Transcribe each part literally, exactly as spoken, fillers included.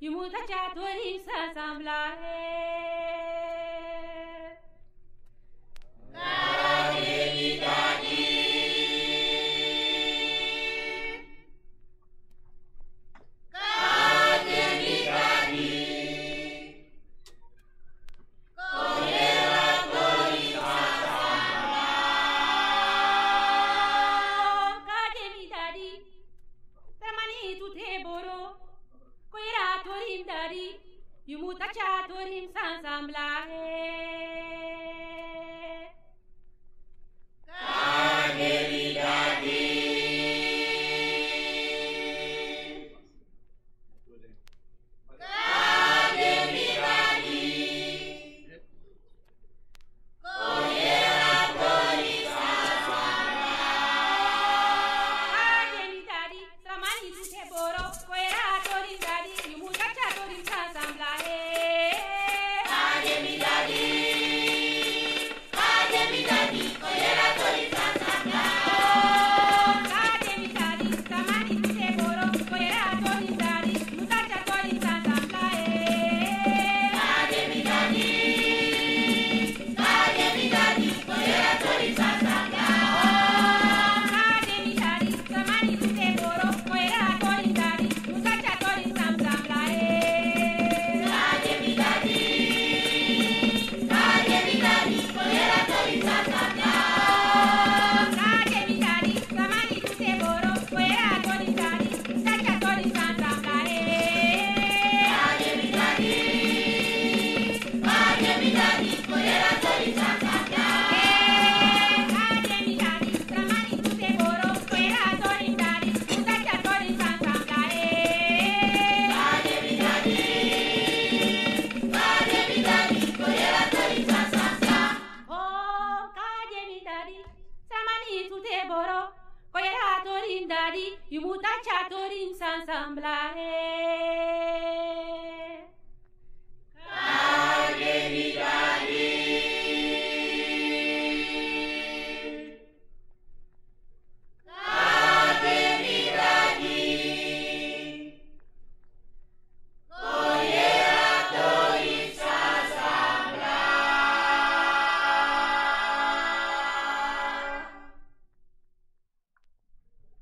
Yu mu taki a tori san san blaka. Kon yere a tori san san blaka. Kon yere a tori mi dadi. Yu mu taki a tori san san blaka. Kon yere a tori mi dadi. Yu mu taki a tori san san blaka.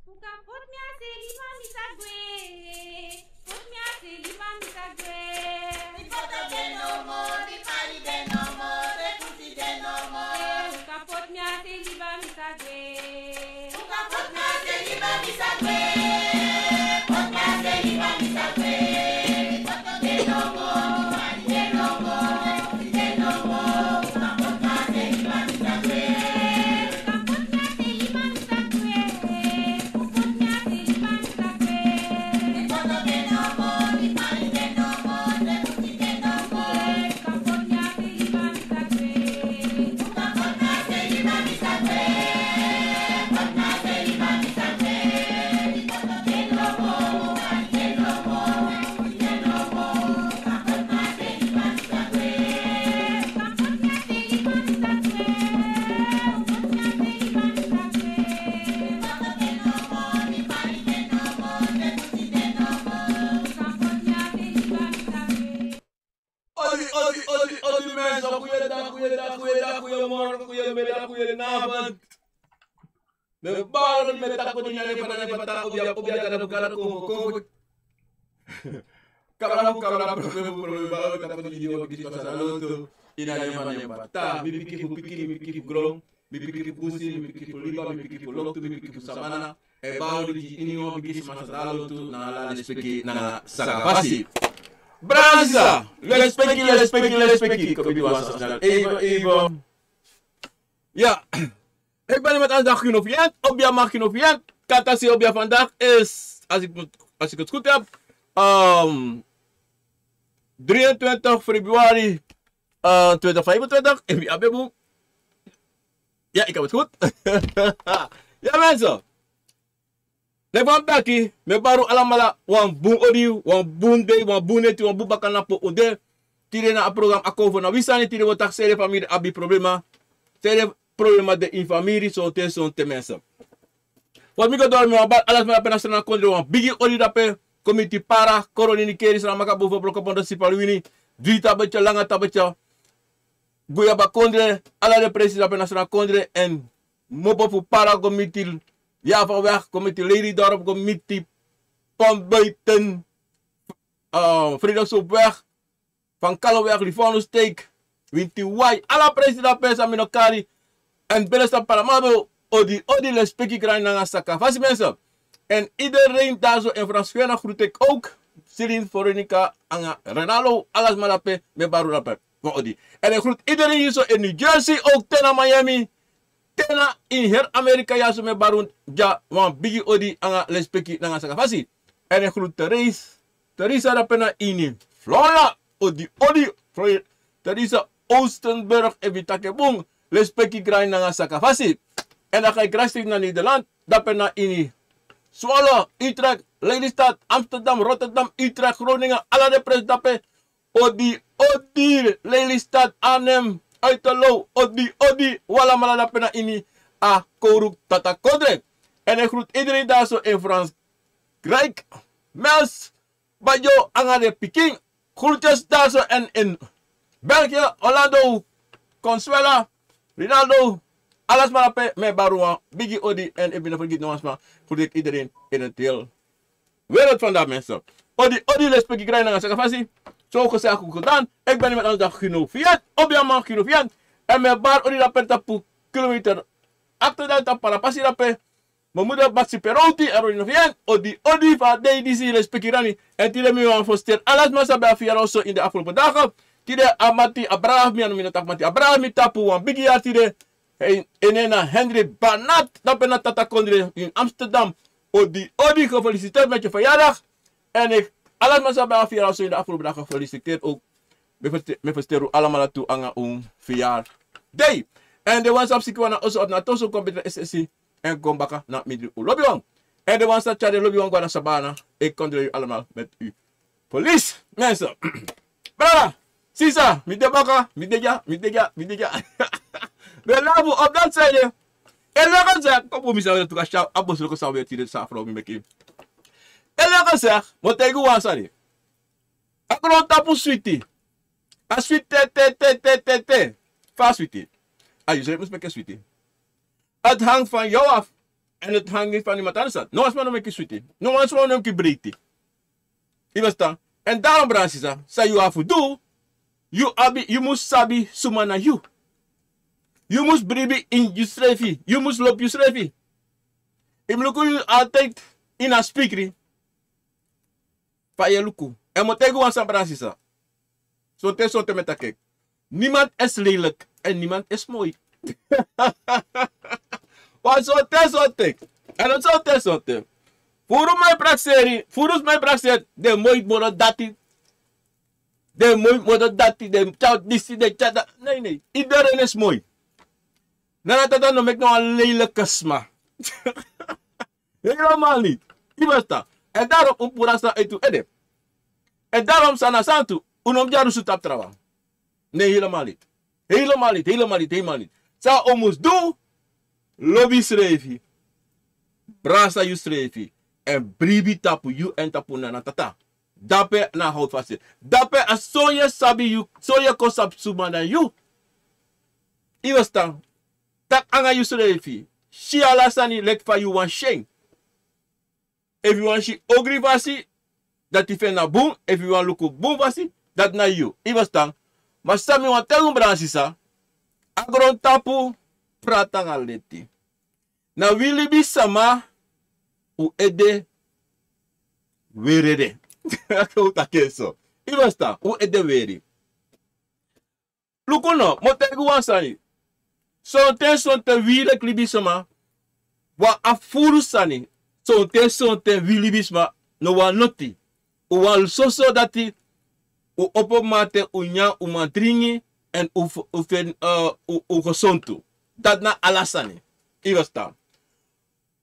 Un kan poti mi a se, libi, ma mi sa gwe. Poti mi a se, libi, ma mi sa gwe. Mi foto de no more, mi pari de no more, kusi de no more. Un kan poti mi a se, libi, ma mi sa gwe. Un kan poti mi a se, libi, ma mi sa gwe. Poti mi a se, libi, ma mi sa gwe. Mi foto de no more, mi pari de no more, kusi de no more. Un kan poti mi a se, libi, ma mi sa gwe. Odi, odi, odi, odi, mensen. Goeiedag, goeiedag, goeiedag, goeiemorgen, goeiemiddag, goedenavond. Mi e bari, mi e taki odi ini a nen fu Gado, nen fu Tata, obia, obia, Gado fu Gado, Kongo fu Kongo. Kabra fu kabra, profeet fu profeet, bari mi e taki odi ini a nen fu Gado, ini a nen fu Tata, mi pikin fu pikin, mi pikin fu gron, mi pikin fu busi, mi pikin fu liba, mi pikin fu loktu, mi pikin fu sabana. E bari odi ini wan bigi sma sa de na lontu, na ala lespeki, na ala saka fasi. Brada, lespeki, lespeki, lespeki. Kon bibi wan sani. Even, even. Ya. Ik ben met aan dag genoeg. Obia mag genoeg. Kan taki obia vandaag is, als ik moet, als ik het goed heb, ehm, drieëntwintig februari, eh, twintig vijfentwintig. Ebi abebu. Ja, ik heb het goed. Ja, mensen. Leki fa mi taki, mi e bari un alamala wan bun odi, wan bun dei, wan bun neti, wan bun bakana pe un de. Tide na a program Akomfo na wi sani, tide wi o taki sede famiri abi problema. Sede problema de ini famiri, sonten, sonten, mensen. Wan mi go doro, mi wani bari ala sma pe na Sranan kondre wan bigi odi drape. Komiti Para, Koroni Nikeri, Sramaka, Bufo, Broko, Pondo, Sipaliwini, Dui Tabetya, Langa Tabetya, Guyaba Kondre, ala den presi dape na Sra Kondre, èn mopo fu Para go miti Java weg, go miti Leiderdorp, go miti Pombuiten, eh, Vredesopweg, Van Kallenweg, Livornosteeg, Winti Wai, ala presi dape san mi no kari, èn Beresan Paramaribo, odi, odi, lespeki, grani nanga sakafasi, mensen. En iedereen daar zo in Frans-Guyana groet ik ook. Celine, Veronica, anga Renalo, ala sma dape, mi e bari un dape wan odi. En ik groet iedereen hier zo in New Jersey, ook te na Miami, te na ini heri Amerika, ya so mi e bari un dya wan bigi odi anga lespeki nanga sakafasi. En ik groet Therese, Theresa dape na ini Florida, odi, odi, Florida. Theresa Oostenburg, efu mi taki en bun, lespeki, grani nanga sakafasi. En dan ga ik rechtstreeks naar Nederland, dape na ini Zwolle, Utrecht, Lelystad, Amsterdam, Rotterdam, Utrecht, Groningen, ala den presi dape. Odi, odi, Lelystad, Arnhem, Uiterloo, odi, odi, un alamala dape na ini a koru Tata Kodre. En ik groet iedereen daar zo in Frankrijk, Mels, Bajo, anga den pikin. Groetjes daar zo en in België, Orlando, Consuela, Rinaldo, ala sma dape, mi e bari un wan bigi odi, en efu mi no fergiti no wan sma, groet ik iedereen in het heel wereld vandaan, mensen. Odi, odi, lespeki, grani nanga sakafasi. Zo gezegd, goed gedaan. Ik ben niet met anders dan Gino Fiat. Obiaman Gino Fiat. En mi e bari odi dape tapu kilometer achter dat, tapu Parapasi dape. Mijn moeder Batsi Perouti, en Ronnie Novien, odi, odi, fu a dei disi, lespeki, grani. En tide mi wani feliciteren ala sma san ben abi verjaardag so in de afgelopen dagen. Tide a mati Abraham, mi a no mi no taki mati Abraham, mi tapu wan bigi yari tide. Hij, en na Henry Banat, dape na Tata Kondre in Amsterdam. Odi, odi, gefeliciteerd met je verjaardag. En ik, ala sma san ben abi verjaardag so in de afgelopen dagen, gefeliciteerd ook. Mi e felicite-, mi e feliciteer un alamala tu anga un verjaardag. En den wan san abi sikiwan na oso of na toso, kon beter S S C. En kon baka na mindri un lobiwan. En den wan san tyari den lobiwan go na Sabana, ik condoleer u allemaal met uw verlies, mensen. Brada, sisa, mi de baka, mi de dya, mi de dya, mi de dya. Mi e lafu op dat zijde. En loko sek, kon puru mi san we tu kan sya, a bos loko san we tide sa frow mi meki. En loko sek, mi o taigi un wan sani. A grontapu switi. A switi te, te, te, te, te, te. Fa a switi. A yusrefi mus meki switi. Het hangt van jou af. En het hangt niet van iemand anders af. No wan sma no meki switi. No wan sma no meki breiti. Yu e ferstan? En daarom, brada, sisa, san yu abi fu du, yu abi, yu mus sabi suma na yu. Yu mus bribi ini yusrefi. Yu mus lobi yusrefi. Yu mus luku yu altijd ini a spikri. Fa yu e luku. En mi o taigi wan sani, brada, sisa. Sonten, sonten mi e taki. Niemand is lelijk en niemand is mooi. Wan sonten, sonten. En dan sonten, sonten. Furu mi e prakseri, furu mi e prakseri, den moi moro dati. Den moi moro dati, den tyari disi, den tyari dati. Nee, nee. Iedereen is mooi. Nana Tata no meki no wan lelijke sma. Helemaal niet. Yu e ferstan? En daarom un puru a sani uit un ede. En daarom san na santu, un no mus dyarusu tapu trawan. Nee, helemaal niet. Helemaal niet, helemaal niet, helemaal niet. San un mus du, lobi yusrefi. Brasa yusrefi. En bribi tapu yu en tapu Nana Tata. Dape na a houtvaste. Dape a so yu e sabi yu, so yu e kon sabi suma na yu. Yu e ferstan? Taki anga yusrefi. Si ala sani leki fa yu wani si en. Efu yu wani si ogri fasi, dati yu feni na bun. Efu yu wani luku bun fasi, dati na yu. Yu e ferstan? Ma san mi wani taigi un, brada, sisa, a grontapu prati anga leti. Na wi libisama, un ede weri ede. Un taki en so. Yu e ferstan? Un ede weri. Luku no, mi o taigi un wan sani. Sonten, sonten wi leki libisama, wan abi furu sani. Sonten, sonten wi libisma no wani noti. Un wani soso dati, un opo mamanten, un nyan, un man dringi, en un f-, un fen-, eh, un, un gesontu. Dati na ala sani. Yu e ferstan?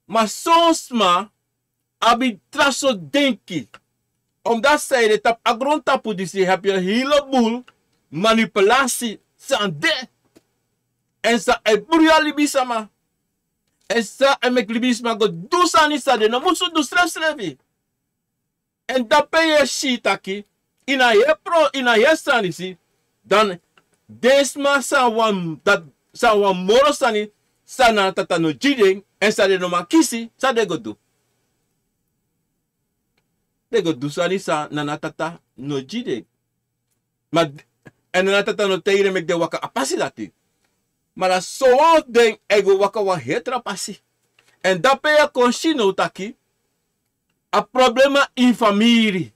Ma son sma abi tra sortu denki. Omdat san ede tapu a grontapu disi, yu abi een heleboel manipulatie san de. En san e bruya libisama. En san e meki libisma go du sani san den no musu du srefsrefi. Èn dape yu e si taki, ini a heri pro, ini a heri sani disi, dan den sma san wani, dati, san wani moro sani, san nana tata no gi den, èn san den no man kisi, san den go du? Den go du sani san nana tata no gi den. Ma, èn nana tata no taigi den meki den waka a pasi dati. Ma na sowan fu den e go waka wan heri tra pasi. Èn dape yu e kon si now taki, a problema ini famiri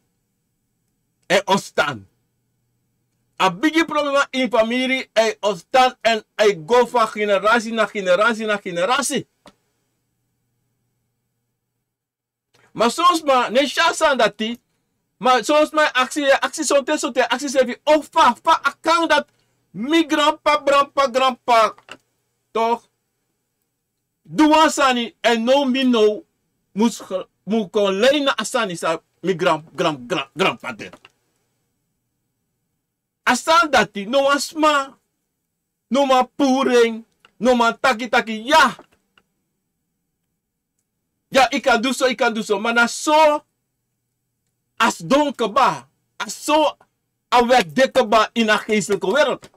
e ontstaan. A bigi problema ini famiri e ontstaan èn e go fu a generasi na generasi na generasi. Ma son sma no e si a sani dati. Ma son sma e aksi, e aksi sonten, sonten e aksi srefi, o fa, fa a kan dati mi granp'pa, granp'pa, granp'pa, toch, du wan sani, èn now mi now mus, mus kon lei na a sani san mi gran, gran, gran, granp'pa de. A sani dati, no wan sma no man puru en, no man taki taki ya. Ya, yu kan du so, yu kan du so, ma na so a sidon kaba, a so a wet de kaba ini a geestelijke wereld.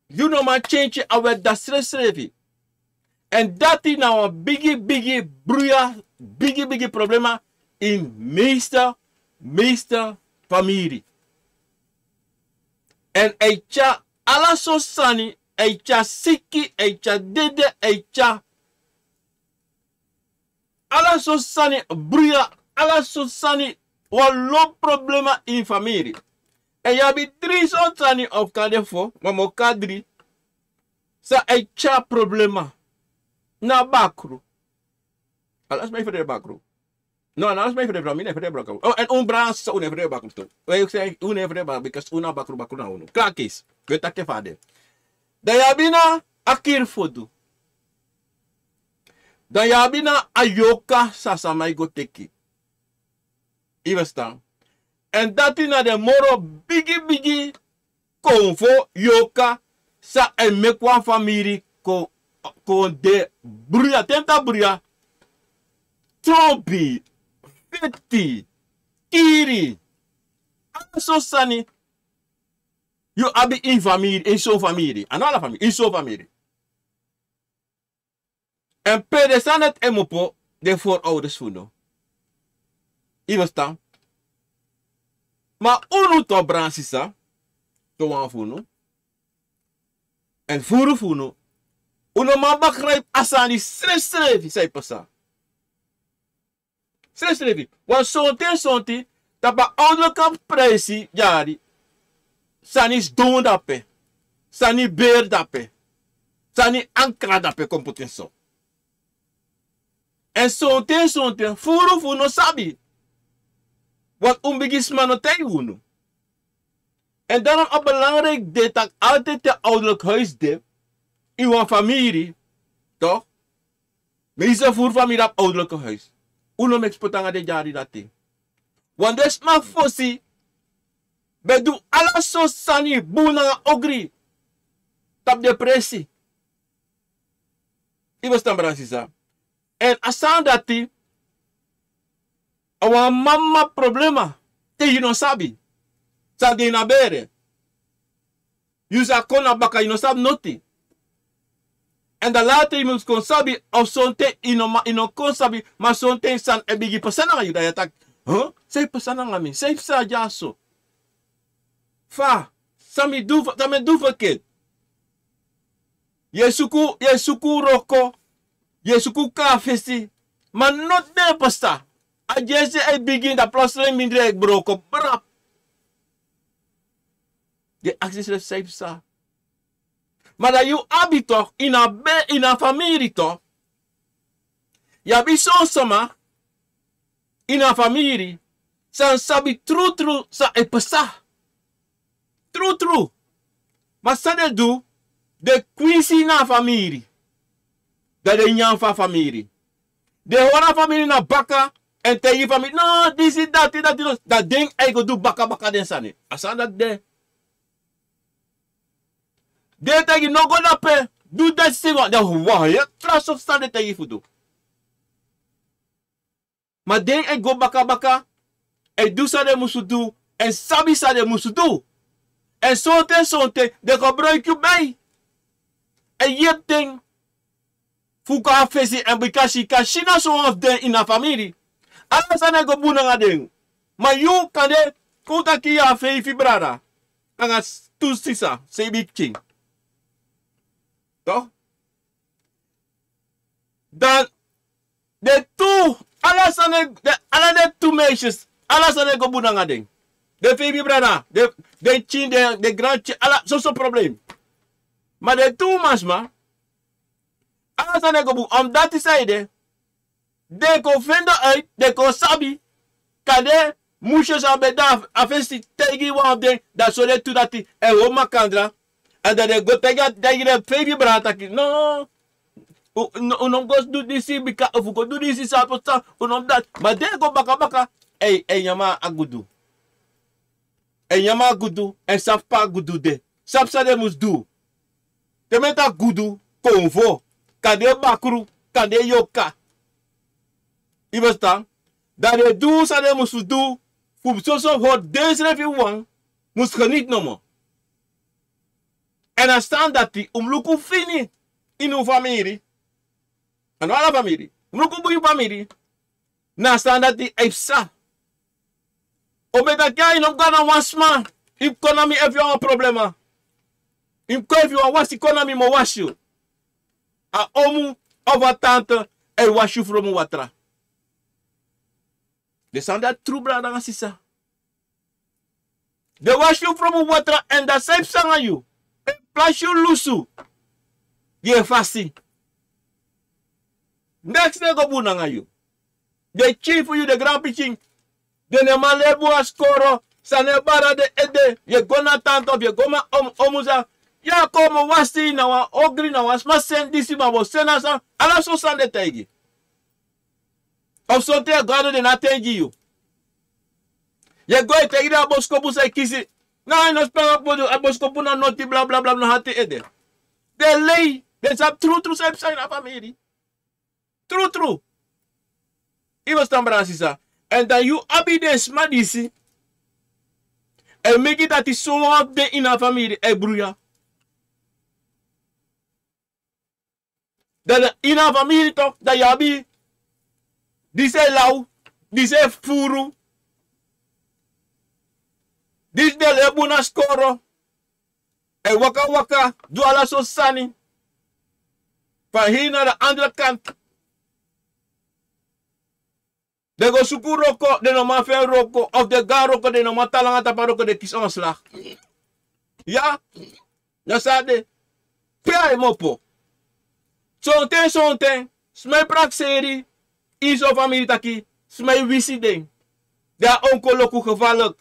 Yu no man tyentye a wet dati srefsrefi. Èn dati na wan bigi, bigi bruya, bigi, bigi problema ini meeste, meeste famiri. Èn a e tyari ala sortu sani, a e tyari siki, a e tyari dede, a e tyari ala sortu sani, bruya, ala sortu sani, wan lo problema ini famiri. Èn yu abi dri sortu sani of kande fo, ma mi o kon na dri, san e tyari problema. Na bakru. Ala sma e fede bakru. No, ala sma e fede bakru, mi no e fede bakru. O, èn un brada san un no e fede bakru tu. Un e, un no e fede bakru, because un na bakru, bakru na unu. Klaar, kisi. Un e taki fa a de. Dan yu abi na a kirfudu. Dan yu abi na a yorka san a sama e go teki. Yu e ferstan? Èn dati na den moro bigi bigi konfo, yorka, san e meki wan famiri kon, kon de bruya, ten taki bruya, trompi, feti, kiri, ala sortu sani yu abi ini famiri, ini son famiri, a no ala famiri, ini son famiri. Èn pe den sani dati e kmopo, den voorouders fu unu. Yu e ferstan? Ma unu tu, brada sisa, sowan fu unu, èn furu fu unu, un no man begrijp a sani srefsrefi san e pasa. Srefsrefi, wan sonten sonten, tapu a ouderlijke presi dyari, sani sidon dape, sani beri dape, sani ankra dape, kon poti en so. Èn sonten sonten, furu fu unu no sabi. Want un bigi sma no taigi unu. Èn daarom a belangrijk de taki altijd te ouderlijk huis de, ini wan famiri, toch? Meeste furu famiri abi ouderlijk huis. Un no meki spotu nanga den dyari dati. Want den sma fosi ben du ala sortu sani bun nanga ogri. Tapu den presi. Yu e ferstan, brada sisa? Èn a sani dati, a wan mama problema, te yu no sabi san de ini a bere. Yu sa kon na baka, yu no sabi noti. Èn dan later yu mus kon sabi, of sonten yu no ma-, yu no kon sabi, ma sonten sani e bigin pasa nanga yu, dan yu e taki, huh? San e pasa nanga mi? San e pasa dyaso? Fa? San mi du, san mi du ferkeri? Yu e suku, yu e suku wroko, yu e suku kon na fesi, ma noti no e pasa. A dyesi e bigin, dan plotseling mindri e broko, brap. Den e aksi densrefi san e pasa. Ma dan yu abi toch, ini a be-, ini a famiri toch, yu abi son sama ini a famiri san sabi trutru san e pasa. Trutru. Ma san den du, den kwinsi na a famiri. Dan den nyan fu a famiri. Den hori a famiri na baka, èn taigi famiri, no, disi, dati, dati, no. Dan den e go du baka baka den sani. A sani dati de. Den e taigi, no go dape, du dati, si wan, den wawan, yu e tra sortu sani den e taigi fu du. Ma den e go bakabaka, e du san den musu du, èn sabi san den musu du. Èn sonten sonten den go broiki yu bei. E yepi den fu go na fesi èn bika si kan si na son wan fu den ini a famiri. Ala sani e go bun nanga den. Ma yu kande kon taki yu abi feifi brada nanga tu sisa, seibi pikin. Toch? Dan den tu, ala sani, den, ala den tu meisjes, ala sani e go bun nanga den. Den feifi brada, den, den pikin, den, den granpikin, ala soso problem. Ma den tu masma, ala sani e go bun, omdat san ede, den kon fende uit, den kon sabi, kande musu san ben de na a fesi taigi wan fu den, dan so den tu dati e hori makandra. Èn dan den go taigi, taigi den feifi brada taki, no, u, no, u no mus go du disi, bika efu u go du disi san pasa, u no mus dati. Ma den e go bakabaka, e, e nyan a gudu. E nyan a gudu, èn sabi pe a gudu de. Sabi san den mus du. Te mi e taki gudu, konfo, kande bakru, kande yorka. Yu e ferstan? Dan den du san den musu du, fu soso hori densrefi wan, mus geniet nomo. Èn a sani dati, un mus luku fini ini un famiri. A no ala famiri. Un mus luku bun ini famiri. Na a sani dati e psa. Un ben taki a yu no mus go na wan sma. Yu kon na mi efu yu abi wan problema. Yu kon efu yu wani wasi, kon na mi, mi o wasi yu. A omu of a tante e wasi yu fromu watra. Den sani dati tru, brada nanga sisa. Den wasi yu fromu watra èn dan san e psa nanga yu. Èn plasi yu lusu, yu e fasi. Neks no e go bun nanga yu. Den pikin fu yu, den granpikin, den no man leli bun a skoro, san no e bari den ede, yu e go na tante of yu e go na om-, omu san, yu e kon, mi o wasi, na wan ogri, na wan sma seni disi, ma mi o seni a san, ala so sani den taigi. Of sonten yu e go na den, den no taigi yu. Yu e go e taigi den a boskopu san e kisi. Na yu no span a boskopu na noti, bla, bla, bla, na hati ede. Den lei, den sabi trutru san e psa ini a famiri. Trutru. Yu e ferstan, brada, sisa. Èn dan yu abi den sma disi e meki dati sowan fu den ini a famiri e bruya. Dan ini a famiri toch, dan yu abi disi e law, disi e fufuru, disi no e leli bun na skoro, e waka waka, du ala sortu sani. Van hier naar de andere kant. Den go suku wroko, den no man feni wroko, of den go na wroko, den no man tan langa tapu a wroko, den kisi ontslag. Ya, na so a de. Pe a e kmopo? Sonten, sonten, sma e prakseri ini son famiri taki sma e wisi den. Den a onkoloku, gevaarlijk.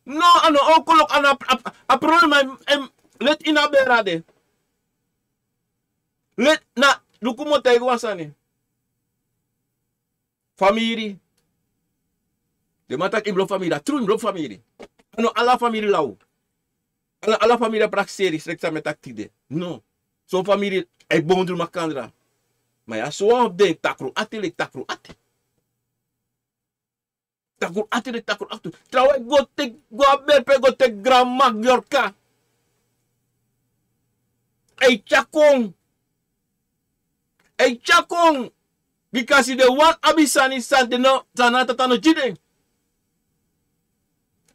No, a no onkoloku, a no a, a, a problema e, e leti ini a bere de. Leti na, luku, mi o taigi wan sani. Famiri. Den man taki yu mus lobi famiri, a tru, yu mus lobi famiri. A no ala famiri law. A no ala famiri e prakseri, leki san mi e taki tide. No. Son famiri e bondru makandra. Ma yu abi sowan fu den takru ati, leki takru ati. Takru ati, leki takru ati. Trawan e go teki, go a bere pe go teki granma yorka. E tyari kon. E tyari kon. Bikasi den wani abi sani san den no, san a tata no gi den.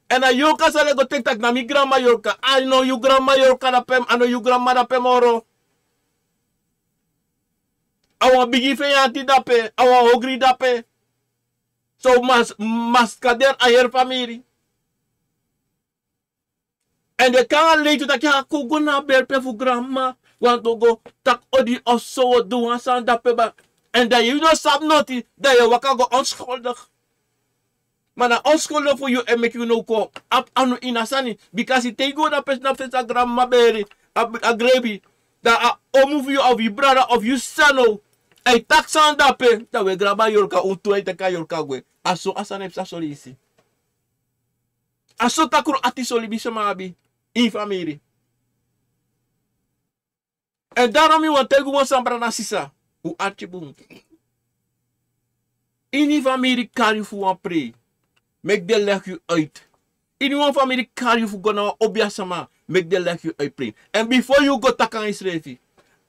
Èn a yorka san den go teki taki na mi granma yorka. A no yu granma yorka dape, a no yu granma dape moro. A wan bigi feyanti dape, a wan ogri dape. So mas-, maskader a heri famiri. Èn den kon nanga lei tu taki a kon go na a bere pe fu granma, wantu go taki odi of so, o du wan sani dape ba. Èn dan yu no sabi noti, dan yu e waka go onschuldig. Ma na onschuldig fu yu e meki yu no kon abi anu ini a sani. Bikasi te yu go na pe, na pe san granma bere, a, a grebi, dan a omu fu yu of yu brada of yu sisa now e taki sani dape, dan we granma yorka, un tu e teki a yorka gwe. A so a sani e psa so leisi. A so takru ati so libisma abi ini famiri. Èn daarom mi wani taigi un wan sani, brada nanga sisa. Un arki bun. Ini famiri kari yu fu wan prei. Meki den legi yu uit. Ini wan famiri kari yu fu go na wan obiasama. Meki den legi yu uit prei. Èn bifo yu go taki nanga yusrefi,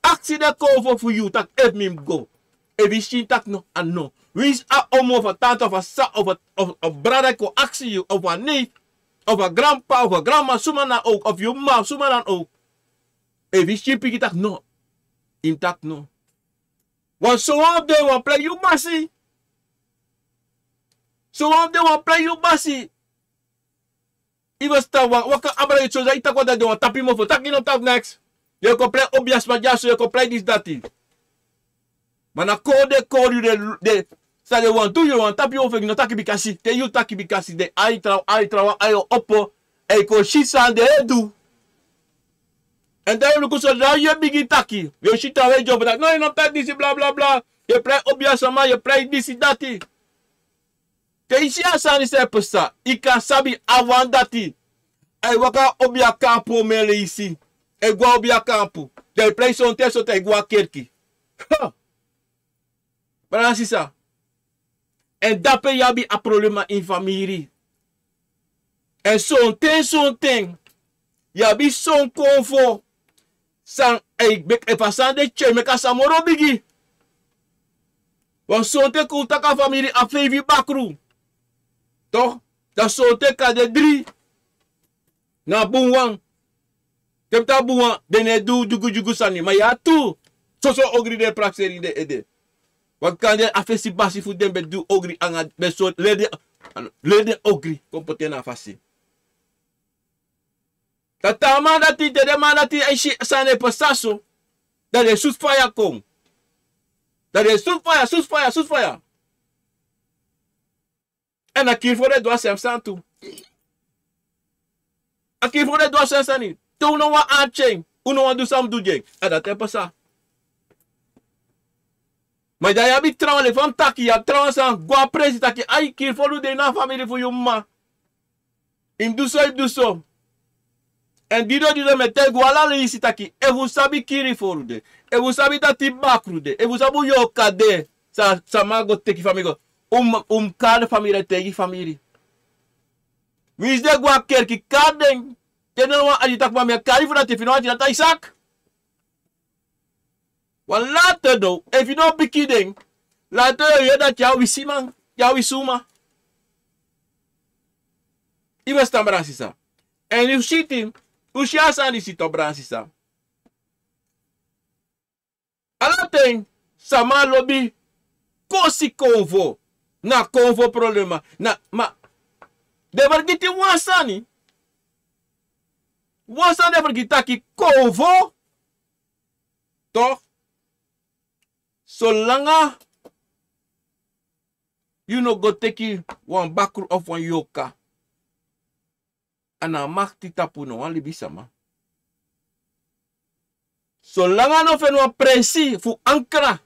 aksi den konfo fu yu taki efu mi mus go. Efu yu si taki no, a no. Winsi a omu of a tanta of a sa of a, of a brada kon aksi yu of a neef of a granpa of a granma suma na ook of yu mama suma na ook. Efu yu si piki taki no. Yu mus taki no. Wan sowan fu den wan plei yu basi. Sowan fu den wan plei yu basi. Yu mus tan wan waka abra yu so san yu taki wan dati den wan tapu yu mofo taki yu no taki neks. Yu e kon plei obiasma dyaso yu e kon plei disi dati. Ma na kori den kori yu den san den wan du yu wan tapu yu mofo yu no taki bikasi te yu taki bikasi den ai trawan ai trawan ai o opo. Èn yu kon si san den e du. Èn dan yu luku so dan yu e bigin taki yu e si trawan e dyombo taki no yu no taki disi blablabla. Yu e plei obiasma yu e plei disi dati. Te yu si a sani san e pasa yu kan sabi a wan dati. A e waka obi a kampu omen leisi. A e go a obi a kampu. Dan yu prei sonten sonten a e go a kerki. Brada sisa. Èn dape yu abi a problema ini famiri. Èn sonten sonten yu abi son konfo san a e meki efu a sani de tyai meki a sa moro bigi. Wan sonten kon un taki a famiri a feifi bakru. Tok dan sonten kan de dri. Na a bun wan. Te mi tan a bun wan den no e du dyugudyugu sani ma yu a tu. Soso ogri den e prakseri den ede. Wan kan den a fesi basi fu den ben du ogri anga ben so leri den ogri kon poti en na a fasi. Dan te a man dati te den man dati e si san den e pasa so. Dan den e susu faya kon. Dan den e susu faya susu faya susu faya. Èn a kiri fo den du a seni sani tu. A kiri fo den du a seni sani. Te un no wani arki en un no wani du san mus du gi en. A dati e pasa. Ma dan yu abi trawan lefa mi taki yu abi trawan san go a presi taki ai kiri fo du de ini a famiri fu yu mama. Yu mus du so yu mus du so. Èn dido dido mi e taigi un ala leisi taki efu un sabi kiri foru de, efu un sabi dati bakru de, efu un sabi un yorka de, sama go teki famiri go. Un mus kari den famiri e taigi famiri. Winsi den go a kerki kari den. Te no wan adi taki ma mi e kari fu dati efu yu no wan adi dati a yu saki. Wan late now efu yu no piki den, late yu o yere dati yu a wisi man, yu a wisi uma. Yu mus tan bransisa. Èn yu si tin, un si a sani disi tan bransisa. Ala ten sama lobi kosi konfo. Na konfo problema na ma den fergiti wan sani. Wan sani den fergiti taki konfo. Tok solanga yu no go teki wan bakru of wan yoka, a na a makti tapu no wan libisama. Solanga no feni wan presi fu ankra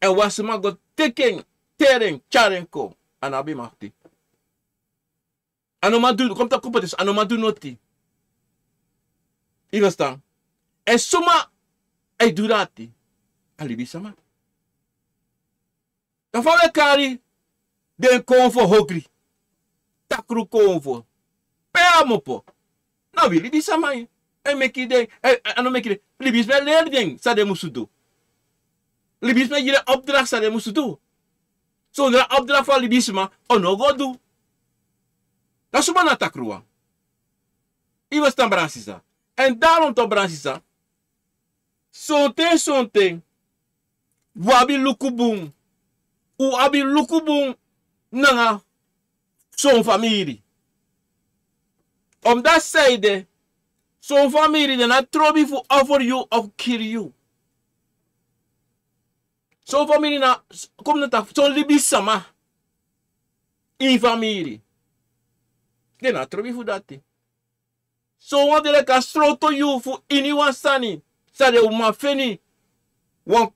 èn wan sma go teki en, teri en, tyari en kon, a no abi makti. A no man du kon poti so a no man du noti. Yu festan? Èn suma e du dati? A libisama. Dan fa un e kari den konfo hogri, takru konfo, pe a mopo? Na wi libisama e meki den. A no meki den. Libisma e leri den san den musu du. Libisma e gi den opdrakti san den musu du. Sondra opdrakti fu a libisma o no go du. Dan suma na a takru wan? Yu festan bransisa? Èn daron tu bransisa. Sonten sonten un abi luku bun. Un abi luku bun nanga son famiri. Omdati san ede son famiri den na trobi fu offer yu of kiri yu. Son famiri na kon mi no taki son libisama ini famiri. Den na trobi fu dati. Sowan de leki a sroto yu fu ini wan sani san den o man feni wan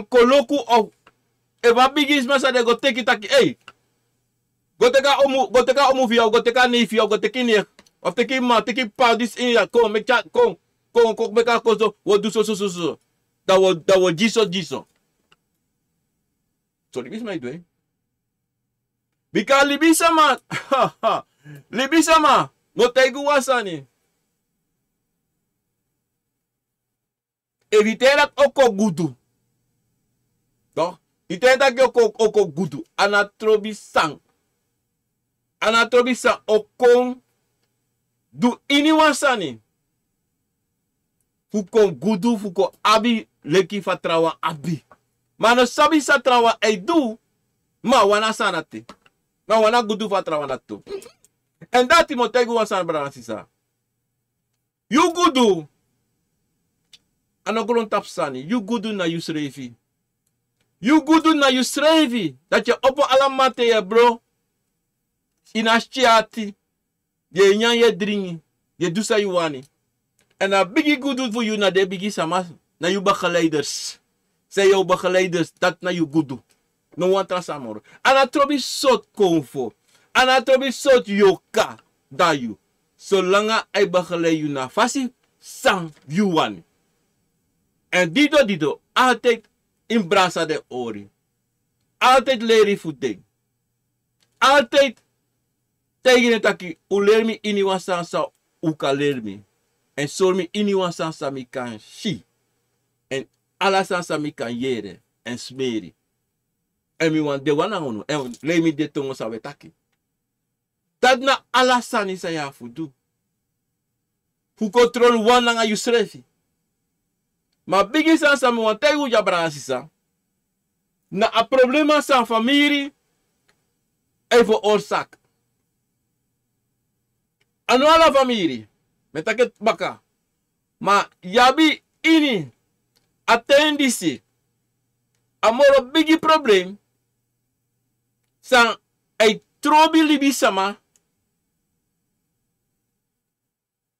koloku of efu a bigisma san den go teki taki ei, go teki a omu fi yu of go teki a nei fi yu of go teki nek of teki man teki papa disi ini ya kon meki a kon kon kon meki a kon so wi o du sosososo. Dan wi o gi so gi so. So libisma e du en. Bika libisma, libisma, mi o taigi un wan sani. Efu yu taigi taki o kon gudu. Toch? Yu taigi taki o kon, o kon gudu. A no trobi san. A no trobi san o kon du iniwan sani. Fu kon gudu, fu kon abi leki fa trawan abi. Ma a no sabi san trawan e du, ma a wani a sani dati. Ma a wani a gudu fu a trawan dati tu. Èn dati mi o taigi un wan sani, brada nanga sisa. Yu gudu, a no grontapu sani. Yu gudu na yusrefi. Yu gudu na yusrefi. Dati yu e opo ala mamanten yu e bron. Ini a skin-ati. Yu e nyan, yu e dringi. Yu e du san yu wani. Èn a bigi gudu fu yu na den bigi sama. Na yu begeleiders. San yu begeleiders, dati na yu gudu. No wan tra sani moro. A no trobi sortu konfo. A no trobi sortu yorka. Dan yu. Solanga a e begelei yu na fasi san yu wani. Èn dido dido, altijd yu mus brasa den ori. Altijd leri fu den. Altijd taigi den taki, un leri mi iniwan sani san un kan leri mi. Èn sori mi iniwan sani san mi kan si. Èn ala sani san mi kan yere èn smeri. Èn mi wani de wan nanga unu. Èn lei mi den tongo san un e taki. Dati na ala sani san yu abi fu du. Fu kontrol wan nanga yusrefi. Ma bigi sani san mi wani taigi un dya, brada nanga sisa. Na a problema san famiri e veroorzaak. A no ala famiri. Mi e taki en baka. Ma yu abi ini a ten disi a moro bigi problem san e trobi libisma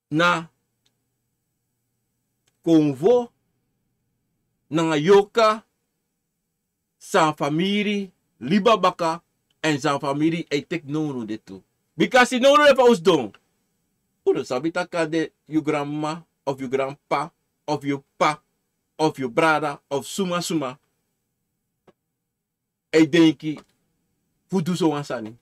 na konfo nanga yorka san famiri libi na baka èn san famiri e teki nownow de tu. Bika a si nownow de fa un sidon. Un no sabi taki a de yu granmama of yu granpapa of yu papa of yu brada of suma suma e denki fu du sowan sani.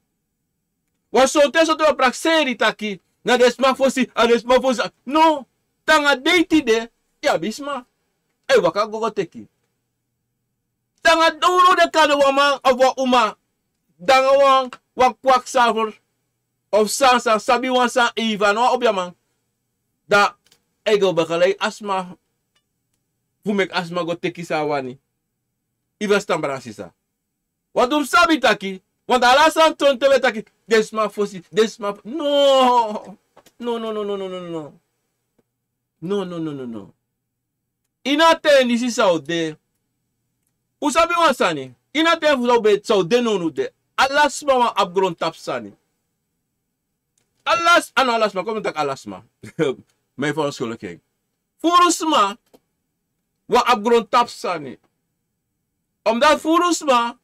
Wan sonten sonten wan prakseri taki na den sma fosi, a den sma fosi. No, te nanga dei tide yu abi sma e waka gogo teki. Te nanga doro den kande wan man of wan uma, dan wan, wan kwakzalver of san san sabi wan sani eiva no wan obiaman. Dan e go begelei a sma fu meki a sma go teki san a wani. Yu ferstan, brada nanga sisa. Wan tu mus sabi taki, want ala sani tron te wi e taki den sma fosi, den sma fo-, no. No, no, no, no, no, no, no. No, no, no, no, no. Ini a ten disi san un de. Un sabi wan sani. Ini a ten fu san un ben, san un de nownow de. Ala sma wani abi grontapu sani. Ala s-, a no ala sma, kon mi taki ala sma. Mi e verontschuldiging. Furu sma wani abi grontapu sani. Omdat furu sma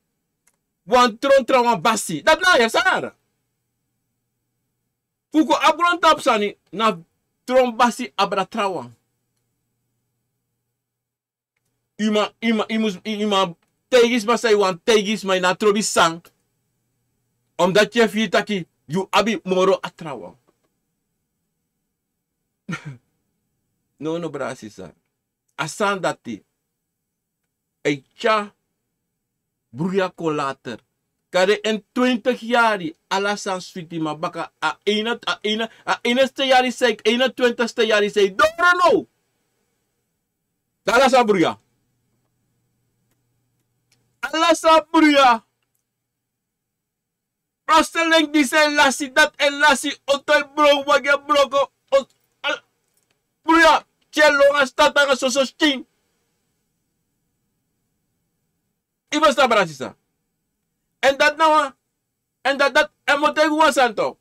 wani tron trawan basi. Dati na a yere sani. Fu kon abi grontapu sani na tron basi abra trawan. Yu man, yu man, yu mus, yu, yu man taigi sma san yu wani taigi sma, yu no abi trobi san. Omdat yu e firi taki yu abi moro a trawan. No, no, brada, sisa. A sani dati e tyari bruya kon later. Kande en twintig yari ala sani switi, ma baka a ene, a ene, a enigste yari san, ene twintigste yari san doro now. Dan ala sani bruya. Ala sani bruya. Prosteling disi e lasi, dati e lasi, oto e broko, wagi e broko, o-, al-, bruya, tyari lon a start nanga soso skin. Yu ferstan, brada, sisa. Èn dati na wan, èn dati, dati, èn mi o taigi wan sani tu.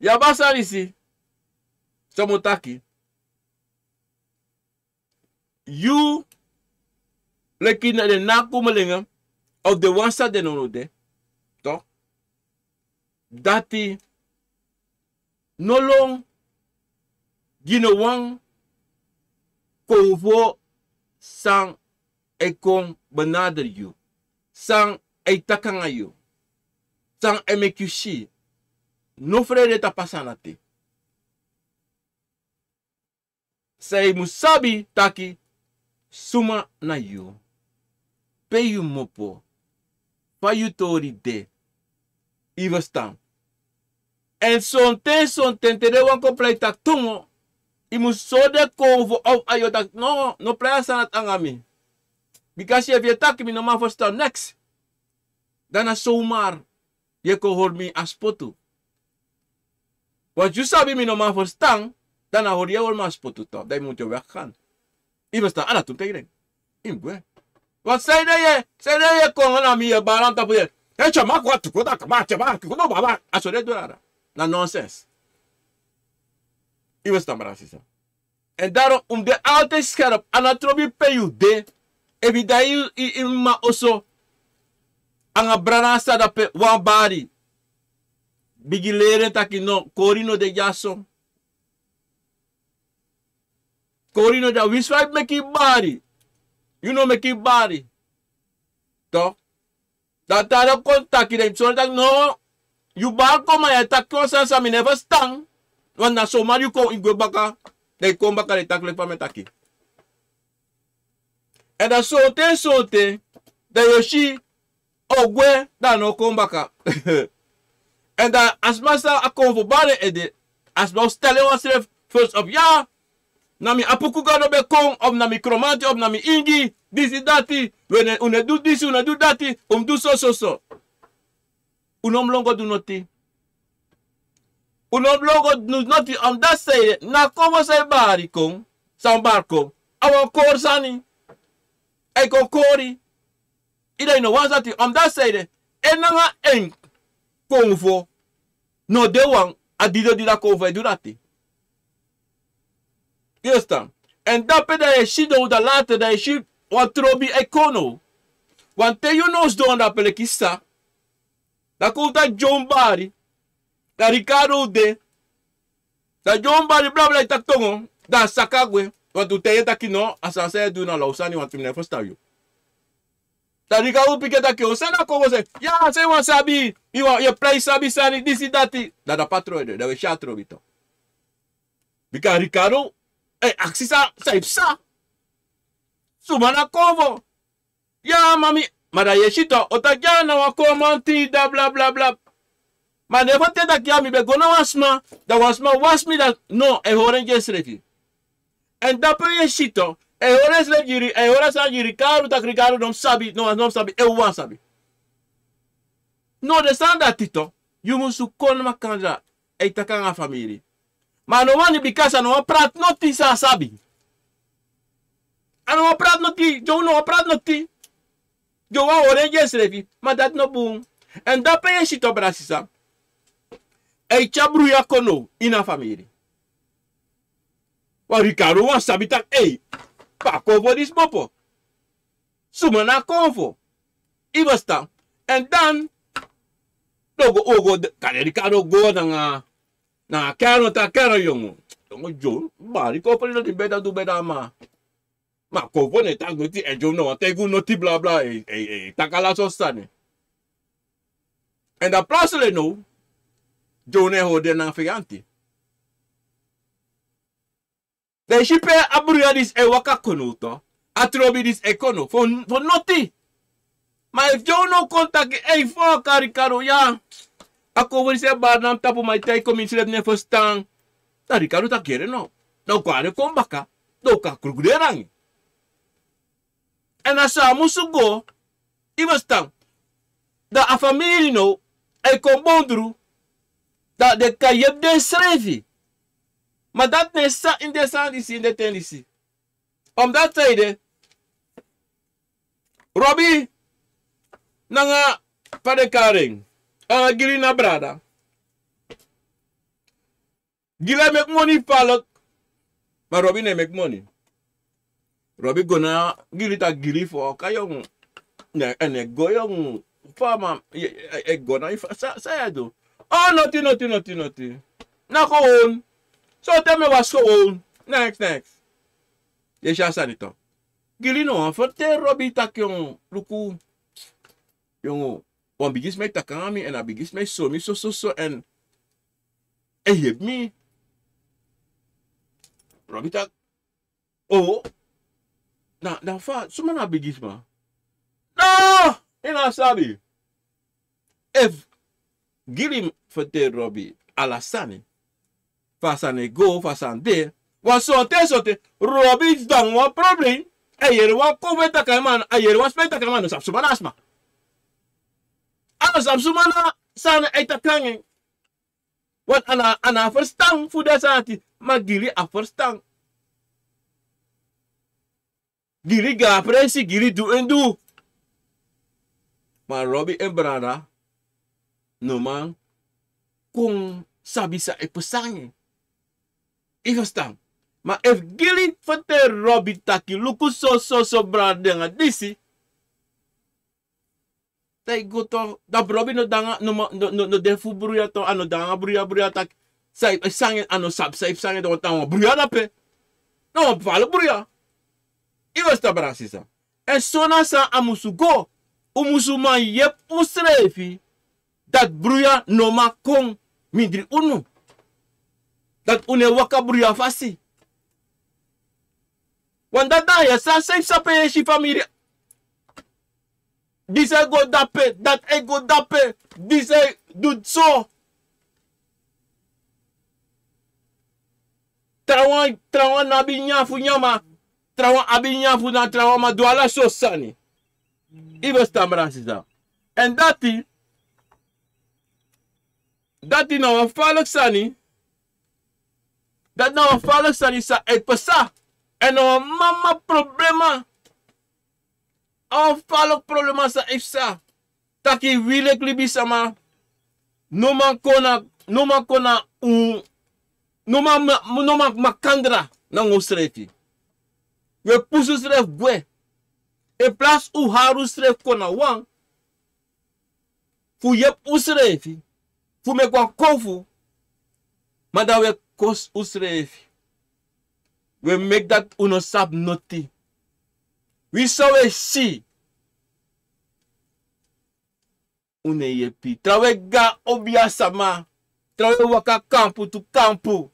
Yu abi a sani disi, san mi o taki. Yu leki na den nakomelingen of den wan san de nownow de, toch? Dati no lon gi no wan konfo san e kon benaderi yu, san e taki nanga yu, san e meki yu si, no frede tapu a sani dati. San yu mus sabi taki suma na yu, pe yu kmopo, fa yu tori de. Yu ferstan? Èn sonten sonten te den wan kon prei taki tongo, yu mus sori den konfo of a yu o taki no, no prei a sani dati nanga mi. Bika efu yu e taki mi no man ferstan neks, dan na somar yu e kon hori mi a spotu. Wantu yu sabi mi no man ferstan, dan na hori yu e hori mi a spotu to, dan yu mus yu weki gan. Yu ferstan? Ala tu mi taigi den. Yu mus gwe. Wantu san ede yu e, san ede yu e kon nanga mi, yu e bari na mi tapu yu e, hei, tyari mi a kon a tuku daka, ma tyari mi a kon a tuku daka, ma a so den e du dati. Na nonsens. Yu ferstan, brada sisa? Èn daro un mus de altijd scherp, a no trobi pe yu de. Efu yu de a yu, yu, yu mama oso, nanga brada nanga sisa, dape wan bari. Bigin leri en taki no, kori no de dyaso. Kori no de, a winsi fa yu meki yu bari, yu no meki yu bari. Toch? Dan te a dati kon taki, dan yu mus sori taki no, yu bari kon ma yu e taki wan sani san mi no e ferstan. Wantu na somar yu kon, yu gwe baka, dan yu kon baka dan yu taki leki fa mi e taki. Èn dan sonten sonten, dan yu o si a o gwe, dan a no o kon baka. Èn dan a sma san a konfo bari en ede, a sma o stel en wan srefi first of ya, na mi Apuku Gado ben kon, of na mi Kromanti, of na mi Ingi, disi dati, we ne, un no e du disi, un no e du dati, un mus du so so so. Un no mus lon go du noti. Un no mus lon go du noti, omdat san ede, na konfo san e bari kon, san bari kon, a wan kori sani. A e kon kori. Yu, dan yu no wani sani, omdat san ede, en nanga en konfo no de wan, a didon di a konfo e du dati. Yu ferstan? Èn dape dan yu e sidon, dan later dan yu e si wan trobi e kon now. Wanten yu no sidon dape leki sisa, dan kon un taki John bari, dan Ricardo de, dan John bari blabla, yu taki tongo, dan a saka gwe. Wantu un taigi en taki no, a sani san yu e du na law sani, wantu mi no e ferstan yu. Dan Ricardo piki en taki o, san na konfo se, ya, san yu wani sabi, yu wani, yu e prei sabi sani, disi dati. Dan a patron ede, dan wi e si a trobi to. Bika Ricardo e aksi san, san e psa. Suma na konfo? Ya, mami. Ma dan yu e si to, o taki ya na wan kon man tin, da bla bla bla. Ma den fu ten taki ya mi ben go na wan sma, dan wan sma wasi mi, dan no, a e hori en gi ensrefi. Èn dape yu e si to, a e hori ensrefi gi Ri-, a e hori a sani gi Ricardo, taki Ricardo no mus sabi, no, no mus sabi, en wawan sabi. No, den sani dati to, yu musu kon makandra, e taki nanga famiri. Ma a no wani, bika a no wani prati noti san a sabi. A no wani prati noti, John no wani prati noti. John wani hori en gi ensrefi, ma dati no bun. Èn dape yu e si to, brada sisa, a e tyari bruya kon now ini a famiri. Wan Ricardo wani sabi taki, ei, pe a konfo disi kmopo? Suma na a konfo? Yu ferstan? Èn dan, dan un go, un go de, kande Ricardo go nanga, nanga Kern, taki Kern yongu. Yongu John, bari konfo disi noti, beta du beta, ma. Ma konfo no e taki noti, èn John no wani taigi un noti, bla bla, e, e, e taki ala sortu sani. Èn dan plotseling now, John e hori den nanga feyanti. Dan yu si pe a bruya disi e waka kon now to, a trobi disi e kon now, fu, fu noti. Ma efu John no kon taki, ei, fu a kari Ricardo ya, a konfo disi e bari na mi tapu, ma yu taigi kon, mi srefi no e ferstan. Dan Ricardo taki yere no. Dan un kon, a no e kon baka, dan un kon kruku den rangi. Èn na so a musu go, yu ferstan. Dan a famiri now e kon bondru, dan den kan yepi densrefi. Ma dati no e psa ini den sani disi, ini den ten disi. Omdat san ede, Robi nanga, fa den kari en, nanga Gili na brada. Gili e meki moni falek, ma Robi no e meki moni. Robi go na Gili, taki Gili, fu a kari yongu, ne, èn e go yongu, fa man, e, e, e go na yu fa, san, san yu e du? O, noti, noti, noti, noti. Na kon. Sonten mi e wasi kon. Neks, neks. Yu e si a sani to. Gili no wani ferteri Robi taki: Yongu, luku, yongu, wan bigisma e taki nanga mi, èn a bigisma e sori mi so, so, so, èn e yepi mi. Robi taki: O, na, na fa, suma na a bigisma? No, yu no sabi. Efu Gili ferteri Robi ala sani, fa a sani e go, fa a sani de, wan sonten, sonten, Robi sidon nanga wan problem. A yere wan kon fu e taki nanga en, ma a yere wan sma e taki nanga en, ma a no sabi suma na a sma. A no sabi suma na san e taki nanga en. Want a no, a no abi ferstan fu den sani dati, ma Gili abi ferstan. Gili go a presi, Gili du en du. Ma Robi en brada no man kon sabi san e pasa nanga en. Yu ferstan? Ma efu Gili ferteri Robi taki: Luku so, so, so, brada de nanga disi. Dan yu go tok, dan Robi no de nanga, no, no, no, no de fu bruya tok, a no de nanga bruya, bruya taki san e pasa nanga en, a no sabi san e pasa nanga en, dan wan bruya dape. Na wan fala bruya. Yu ferstan, brada, sisa? Èn so na san a musu go. Un musu man yepi unsrefi, dati bruya no man kon mindri unu. Dati un no e waka bruya fasi. Want dati na a sani san yu sabi, yu e si famiri. Disi e go dape, dati e go dape, disi e du so. Trawan, trawan no abi nyan fu nyan, ma trawan abi nyan fu nyan, trawan man du ala sortu sani. Yu ferstan, brada, sisa? Èn dati, dati na wan faliki sani. Dati na wan faliki sani san e pasa. Èn na wan mama problema. A wan faliki problema san e pasa. Taki wi leki libisama no man kon na, no man kon na un, no man, no man makandra nanga unsrefi. Wi e pusu unsrefi gwe. In plaats un hari unsrefi kon na wan fu yepi unsrefi, fu meki wan kowfu, ma dan wi e kosi unsrefi. Wi e meki dati un no sabi noti. Wi san wi e si, un no e yepi. Trawan e go na obiasama, trawan e waka kampu tu kampu.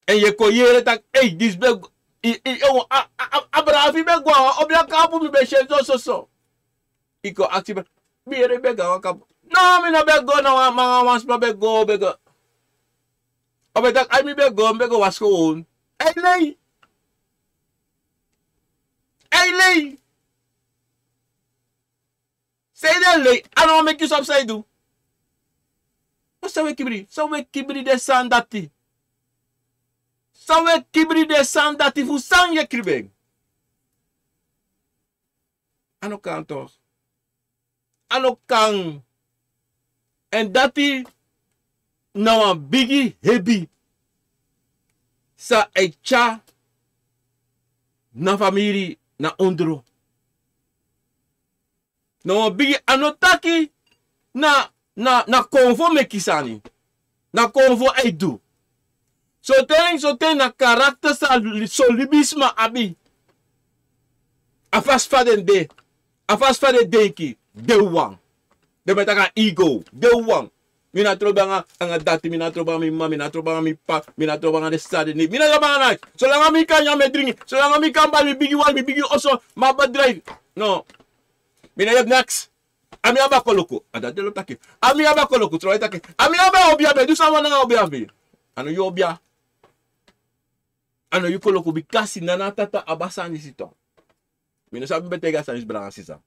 Èn yu e kon yere taki: Ei, disi ben go, i, i, o, a, a, a, a brada fu mi ben go na wan obia kampu, mi ben si en so, so, so. Yu kon aksi: Mi yere yu ben go na wan kampu. No, mi no ben go, na wan man, wan sma ben go, ben go. A ben taki: Ai, mi ben go, mi ben go wasi kowownu. A e lei. A e lei. San ede a lei, a no meki yu sabi san yu du. Ma san wi e kibri, san wi e kibri den sani dati? San wi e kibri den sani dati, fu san yu e kibri en? A no kan tok. A no kan. Èn dati na wan bigi hebi san e tyari na famiri na ondro. Na wan bigi, a no taki na, na, na konfo meki sani. Na konfo a e du. Soten, soten na karakter san li-, son libisma abi. A fasi fa den de. A fasi fa den denki. Den wan. Den ben taki a ego. Den wan. Mi no trobi anga, anga dati, mi no trobi anga mi m'ma, mi no trobi anga mi p'pa, mi no trobi anga den sisa de. Mi no trobi anga nai. Solanga mi kan nyan, mi e dringi. Solanga mi kan bai mi bigi wagi, mi bigi oso, mi abi bedrijf. No. Mi no yepi neks. A mi abi a koloku. A dati den lo taki. A mi abi a koloku, trowe taki. A mi abi a obia, mi e du san mi wani nanga a obia fu mi. A no yu obia. A no yu koloku, bika Sina na Tata abi a sani disi tu. Mi no sabi mi ben taigi a sani disi, brada, sisa.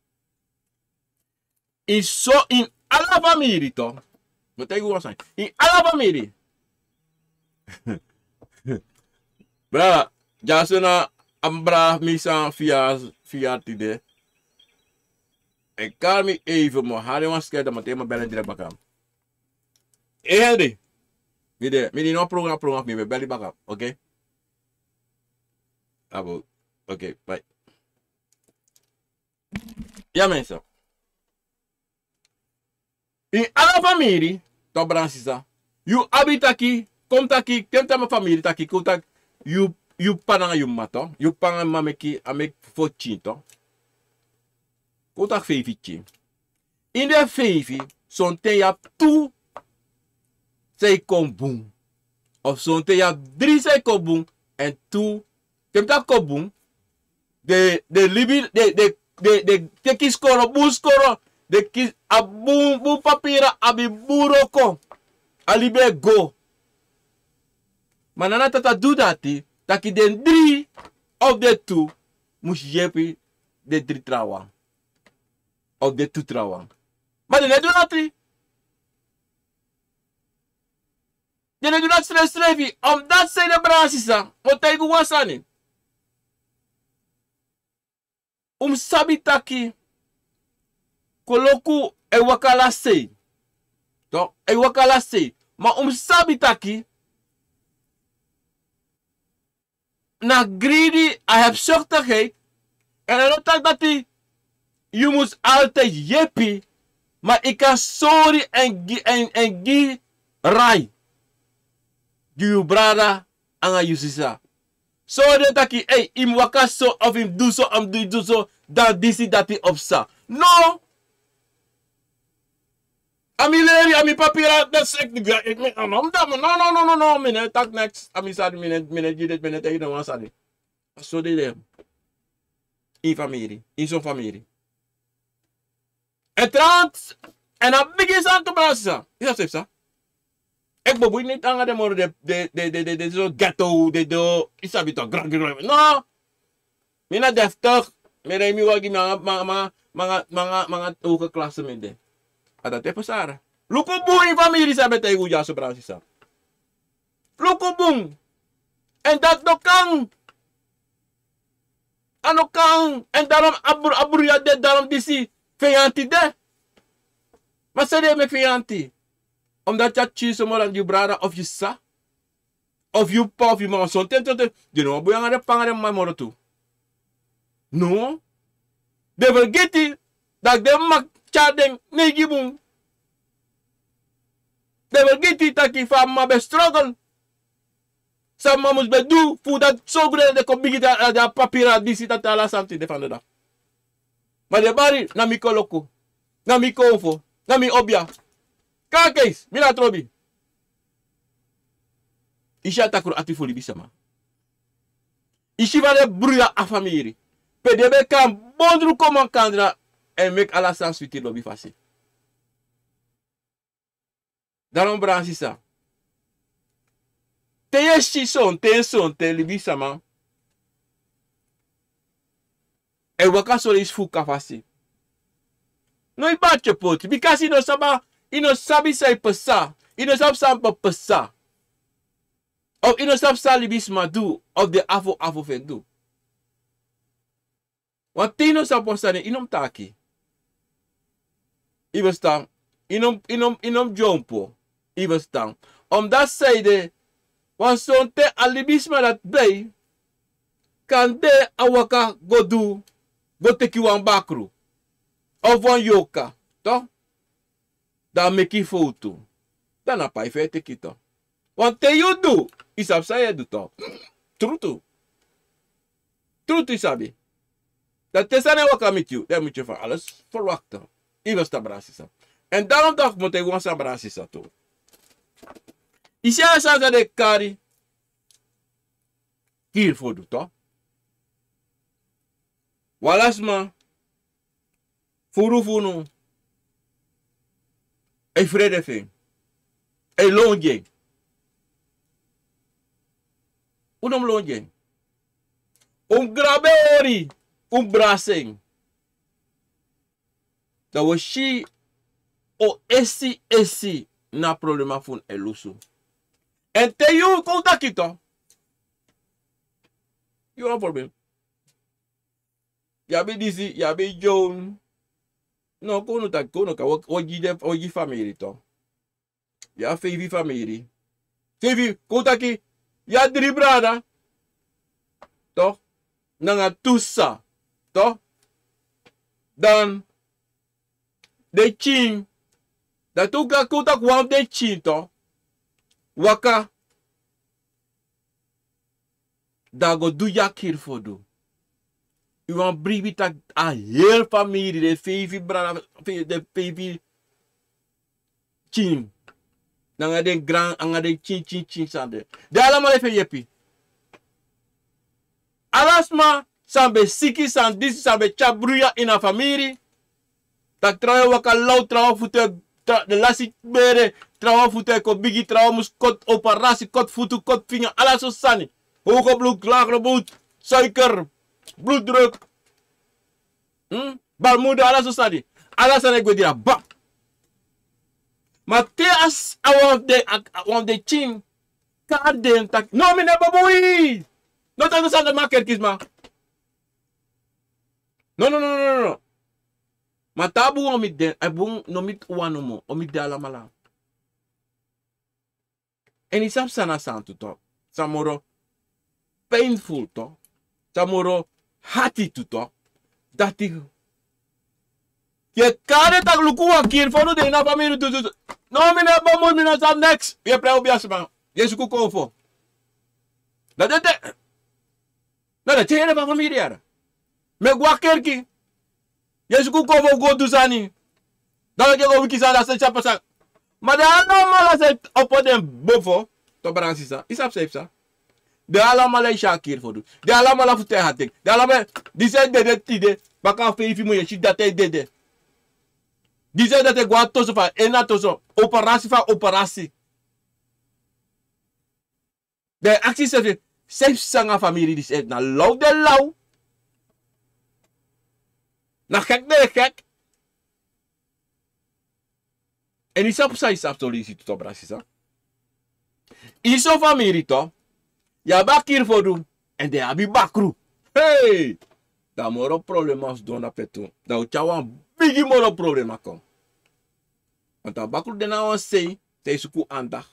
Ini so, ini ala famiri tu. Mi o taigi wan sani. Ini ala famiri. Brada, dyasi na a brada fu mi san fia, fia tide. E kari mi even, mi o hari wan skerda, mi o teki, mi o beli en direkt baka. E Henry. Mi de, mi de, no program, program fu mi, mi o beli baka, oké? Abo, oké, bye. Ya, mensen. Ini ala famiri, tu, brada, sisa. Yu abi taki, kon taki, ten tapu famiri taki, kon taki, yu, yu p'pa nanga yu m'ma to, yu p'pa nanga m'ma meki, a meki fo pikin to. Kon taki feifi pikin. Ini den feifi, sonten yu abi tu san e kon bun. Of sonten yu abi dri san e kon bun, èn tu, te mi taki kon bun, den, den libi, den, den, den, den teki skoro, bun skoro, den kisi a bun, bun papira, abi bun wroko, a libi e go. Ma na a tata du dati, taki den dri of den tu musu yepi den dri trawan. Of den tu trawan. Ma den no e du dati. Den no e du dati srefsrefi. Omdati sei, den brada, sisa, mi o taigi un wan sani. Un mu sabi taki koloku e waka ala sei. Toch, e waka ala sei. Ma un mu sabi taki na greedy, a hebzuchtigheid. Èn a no taki dati yu mus altijd yepi, ma yu kan sori èn gi, èn, èn gi rai gi yu brada anga yu sisa. Sori den taki, ei, yu mu waka so, of yu mu du so, yu mu du, du so, dan disi, dati of sa. No. A mi leri, a mi papira, dat is echt, ik, ik, no, no, no, no, no, no, no, mi no e taki neks, a mi sani, mi no, mi no e gi dit, mi no e taigi no wan sani. A so den de. Ini famiri, ini son famiri. Èn trouwens, èn a bigi sani tu, brada, sisa. Yu sabi san yu sa. Eki bobo, yu no e tan nanga den moro, den, den, den, den, den, den so ghetto, den, den, yu sabi toch, gran, gran, gran. No. Mi na deftig. Mi rij mi wagi, mi nanga, nanga, nanga, nanga hoge klasse mi de. A dati e pasa. Luku bun ini famiri san mi e taigi un dyaso, brada, sisa. Luku bun. Èn dati no kan. A no kan. Èn daarom a br-, a bruya de, daarom disi feyanti de. Ma san den e meki feyanti? Omdati yu abi pikin so moro dan yu brada of yu sisa, of yu p'pa of yu m'ma, sonten, sonten den no wani bun nanga den p'pa nanga den m'ma moro tu. No. Den fergiti taki den m'ma tyari den neigi bun. Den fergiti taki fa a m'ma ben struggle. San m'ma mus ben du fu dati so gwe, den kon bigin de, a papira, disi, dati, ala sani de fanowdu. Ma den bari, na mi koloku, na mi konfo, na mi obia. Kon a keisi, mi na trobi. Yu si a takru ati fu libisama. Yu si fa den bruya a famiri. Pe den ben kan bondru kon makandra èn meki ala sani switi lobi fasi. Daarom, brada, sisa, te yu e si sonten, sonten libisama e waka so leisi fu kafasi, no e bati yu poti, bikasi yu no sabi, yu no sabi san e pasa, yu no sabi san e pasa. Of yu no sabi san libisma du, of den afo, afo fu en du. Wanten yu no sabi wan sani, yu no mus taki. Yu ferstan? Yu no, yu no, yu no mus dyompo. Yu ferstan? Omdati sei de, wan sonten a libisma dati ben, kande a waka go du, go teki wan bakru of wan yoka, toch? Dan a meki fowtu. Dan na pai fu en teki, toch. Wanten yu du, yu sabi san yu e du, toch. Trutu. Trutu, yu sabi. Dan te sani e waka miti yu, dan yu mus yu van alles verwachten. Yu ferstan, brada, sisa? Èn daarom taki mi o taigi wan sani, brada, sisa, tu. Yu si a sani san den e kari kiri fu du, toch. Wan ala sma, furu fu unu, e frede fu en, e lon gi en. Un no mus lon gi en. Un mus grabu en hori, un mus brasi en. Dan wi o si on esi esi na a problema fu unu e lusu. Èn te yu kon taki, toch, yu abi wan problem. Yu abi disi, yu abi dyon. No, kon unu taki, kon unu kan, wi o, wi o gi den, wi o gi famiri, toch. Yu abi feifi famiri. Feifi, kon taki, yu abi dri brada, toch, nanga tu sisa, toch. Dan den pikin, dan te un kon taki wan fu den pikin, toch, waka, Dan a go du yu a kiri fu du. Yu wani bribi taki a heri famiri, den feifi brada, den feifi pikin, nanga den gran, nanga den pikin pikin pikin sani de. Den alamala e feni yepi. Ala sma san ben siki, san disi, san ben tyari bruya ini a famiri. Taki trawan e waka law, trawan futu e, tra- den lasi bere, trawan futu e kon bigi, trawan mus koti operasi, koti futu, koti finga, ala sortu sani. Hoge bloed, lage bloed, suiker, bloeddruk, hmm? Baarmoeder, ala sortu sani. Ala sani e gwe diri a bak. Ma te a s- a wan fu den, a, a wan fu den pikin kari den taki: "No, mi no e bemui." No taki no sani, den man kerki sma. No, no, no, no, no, no. Ma te a bun o miti den, a bun no miti wan nomo, o miti den alamala. Èn yu sabi san na san tu tok. San moro painful tok. San moro hati tu tok. Dati yu e kari taki luku wan kiri fu du de ini a famiri tu, tu, tu. No, mi no e bemui, mi no sabi neks. Yu e prei obiasma. Yu e suku konfo. Dati ete. Na dati e yere fu a famiri yara. Mi e go a kerki. Yu e suku konfo go du sani. Dan yu e go wiki sani, a sani sa pasa. Ma den alamala san e opo den bofo, to, brada sisa, yu sabi san yu psa. Den alamala e si a kiri fu du. Den alamala fu te a teki. Den alamala, disi e dede tide, baka feifi mun yu e si dati e dede. Disi e dede go a toso fu a, en na toso, operasi fu a operasi. Dan yu e aksi yusefi, san yu psa nanga famiri disi, efu na law den law. Na gek den e gek. Èn yu sabi san yu sabi so leisi tu, to, brada sisa. Yu so famiri to, yu abi a kiri fu du, èn den abi bakru. Hei! Dan moro problema o sidon na pe tu. Dan o tyari wan bigi moro problema kon. Want a bakru de na wan sei, san e suku andacht.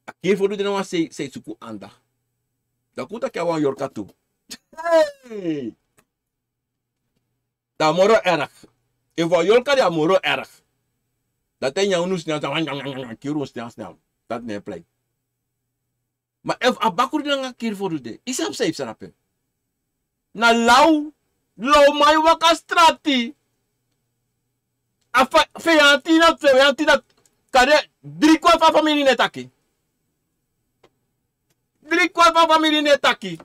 A kiri fu du de na wan sei, san e suku andacht. Dan kon un taki a wan yorka tu. Hei! Dan a moro erg. Efu a yorka de, a moro erg. Dati e nyan unu snean, snean, snean, snean, snean, kiri unu snean, snean. Dati no e prei. Ma efu a bakru de nanga kiri fu du de, yu sabi san yu psa na pe. Na law, lawman e waka strati. A fa, feyanti na, feyanti na, kande dri kwart fu a famiri no e taki. Dri kwart fu a famiri no e taki.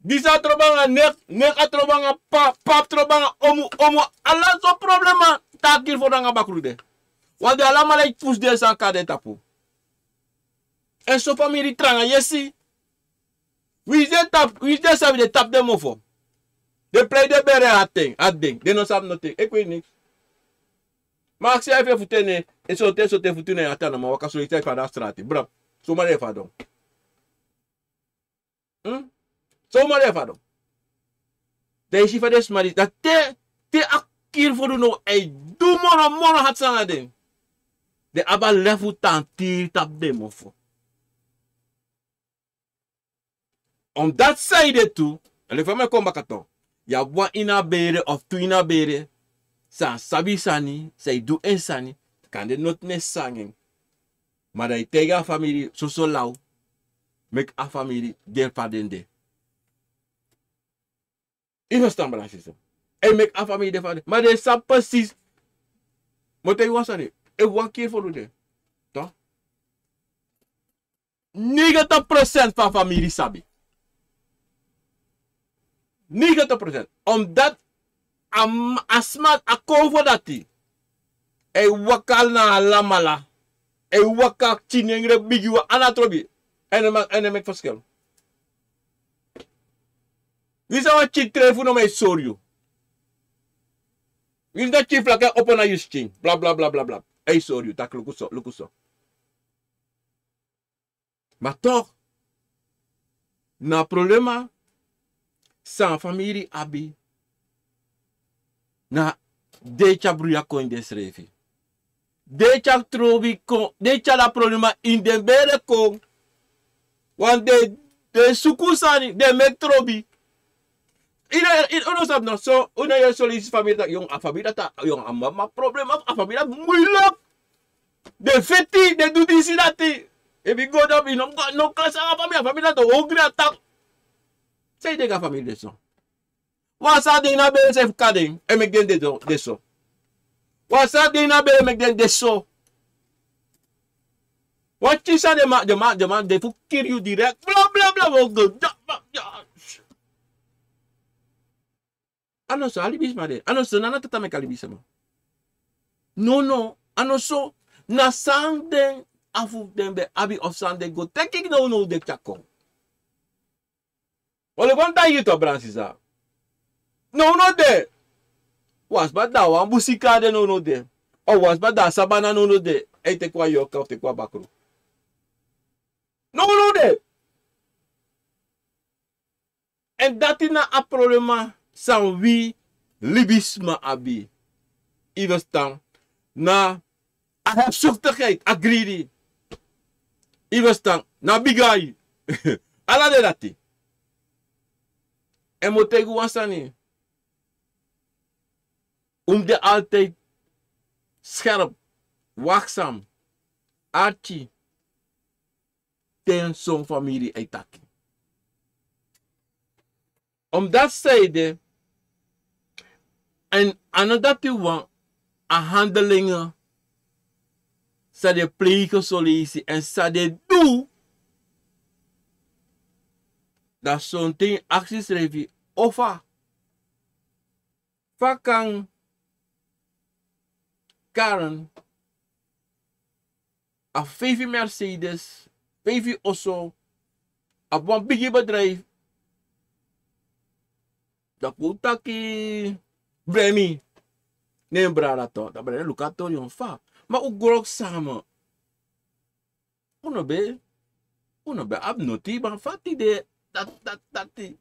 Disi a trobi nanga nek, nek a trobi nanga pap, pap trobi nanga omu, omu. Ala sortu problema, te a kiri fu du nanga bakru de. Wan den alamala e pusu den sani kon na den tapu. Èn so famiri tranga yesi. Winsi den tapu, winsi den sabi, den tapu den mofo. Den prei den bere a ten, a den, den no sabi noten. Efu yu niks. Ma aksi a efu yu futu en, e sortu, e sortu futu en, a tan na man waka so, yu sabi fa a de a strati. Brap. So man de fadon. Hmm? So man de fadon. Dan yu si fa den sma disi, dati te, te a kiri fu du now e du moro, moro hati sani na den. Den abi a lefu tan tiri tapu den mofo. Omdati san yu de tu, a leki fa mi e kon baka tu. Yu abi wan ini a bere of tu ini a bere, san sabi sani, san e du en sani, kande noti no e sanga en. Ma dan yu taigi a famiri soso law, meki a famiri de fa den de. Yu ferstan, brada sisa. Èn meki a famiri de fa den de. Ma den sabi presis. Mi o taigi wan sani. Efu wan kiri fu du de, to, negentig procent fu a famiri sabi. Negentig procent. Omdati a, a sma, a konfo dati e waka na alamala. E waka, pikin nengre, bigiwan, ala trobi. Èn a no man, a no meki ferskel. Winsi a wan pikin treifu nomo e sori yu. Winsi a pikin flaka e opo na yu skin. Bla, bla, bla, bla, bla. E sori yu, taki luku so, luku so. Ma toch, na problema san famiri abi, na den e tyari bruya kon ini densrefi. Den e tyari trobi kon, den e tyari a problema ini den bere kon. Want den, den suku sani, den meki trobi. Yu no, yu no sabi na so, unu e yere so leisi famiri taki, yon, a famiri dati, yon, a mama problema, a famiri dati moeilijk. Den feti, den du disi dati. Efu yu go dan yu no go no klasi nanga famiri, a famiri dati o ogri a tan. San yu de gi a famiri de so? Wan sani de ini a bere srefi kon na den e meki den de so. Wan sani de ini a bere e meki den de so. Wan pikin sani den man den man den man de fu kiri yu direkt. Bla bla bla. A no so a libisma de. A no so na na tata meki a libisma. Nono, a no so. Na san den afu den ben abi of san den go teki nownow de tyari kon. Oli kon taigi yu to, bransisa. Nownow de. Wasba da wan busikade nownow de. O wasba da sabana nownow de. Ei teki wan yorka of teki wan bakru. Nownow de. Èn dati na a problema san wi libisma abi. Yu ferstan? Na a hebsuktigheid, a gridi. Yu ferstan? Na bigi ai. Ala den dati. Èn mi o taigi wan sani. Un mus de altijdi skerp, waksam, arki, te son famiri e taki. Omdati san ede, èn a no dati wan, a handelingi san den pleigi soleisi èn san den du. Dan sonten yu aksi yusrefi, ofa fa kan Karen abi feifi Mercedes, feifi oso, abi wan bigi bedrijf. Dan kon un taki Bremi na en brada to, dan Bremi luku a tori on fa. Ma un gro sama. Un no ben, un no ben abi noti, ma fa tide dati, dati, dati.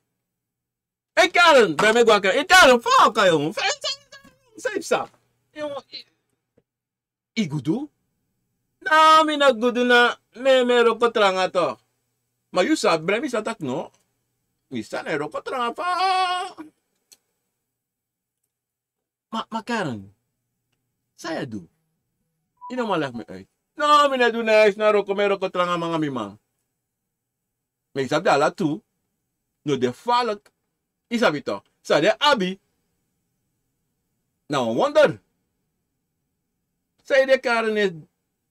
Ei Karen, Bremi go a Karen. Ei Karen, fa a o kai yu? Fa yu sa, yu sa, yu sa. Yu, yu, yu gudu? Na, mi no gudu na, mi, mi e wroko tranga to. Ma yu sa, Bremi sa taki no. Mi sa na e wroko tranga fa. Ma, ma Karen, san yu e du? Yu no man legi mi uit. No, mi no e du niks, na wroko, mi e wroko tranga nanga mi man. Ma yu sabi ala tu no de falek. Yu sabi to, san den abi na wan wonder. San yu de Karen e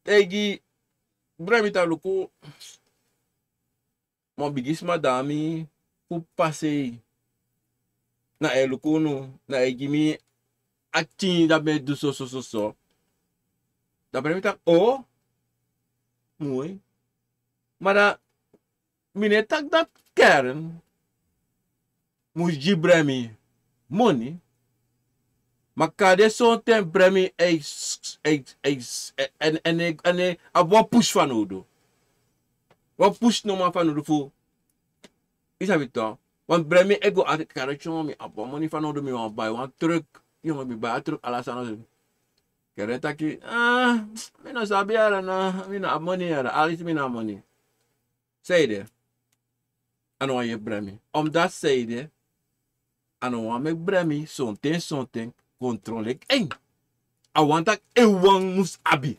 taigi Bremi taki luku, mi o bigi sma dan mi fu pasei. Na e luku unu, na e gi mi a tin dati mi e du so so so so. Dan Bremi taki o, moi. Ma dan mi no e taki dati Karen mus gi Bremi moni. Ma kande sonten Bremi e, e, e, en, en, en, en abi wan push fanowdu. Wan push nomo fanowdu fu, yu sabi to. Want Bremi e go ati Karen, tyongo, mi abi wan moni fanowdu, mi wani bai wan truck. Yongo, mi bai a truck, ala sani. Karen taki, ah, mi no sabi yara na, mi no abi moni yara, alisi mi no abi moni. San ede, a no wani yepi Bremi. Omdati san ede, a no wani meki Bremi sonten sonten kontroleki en. A wani taki en wan mus abi.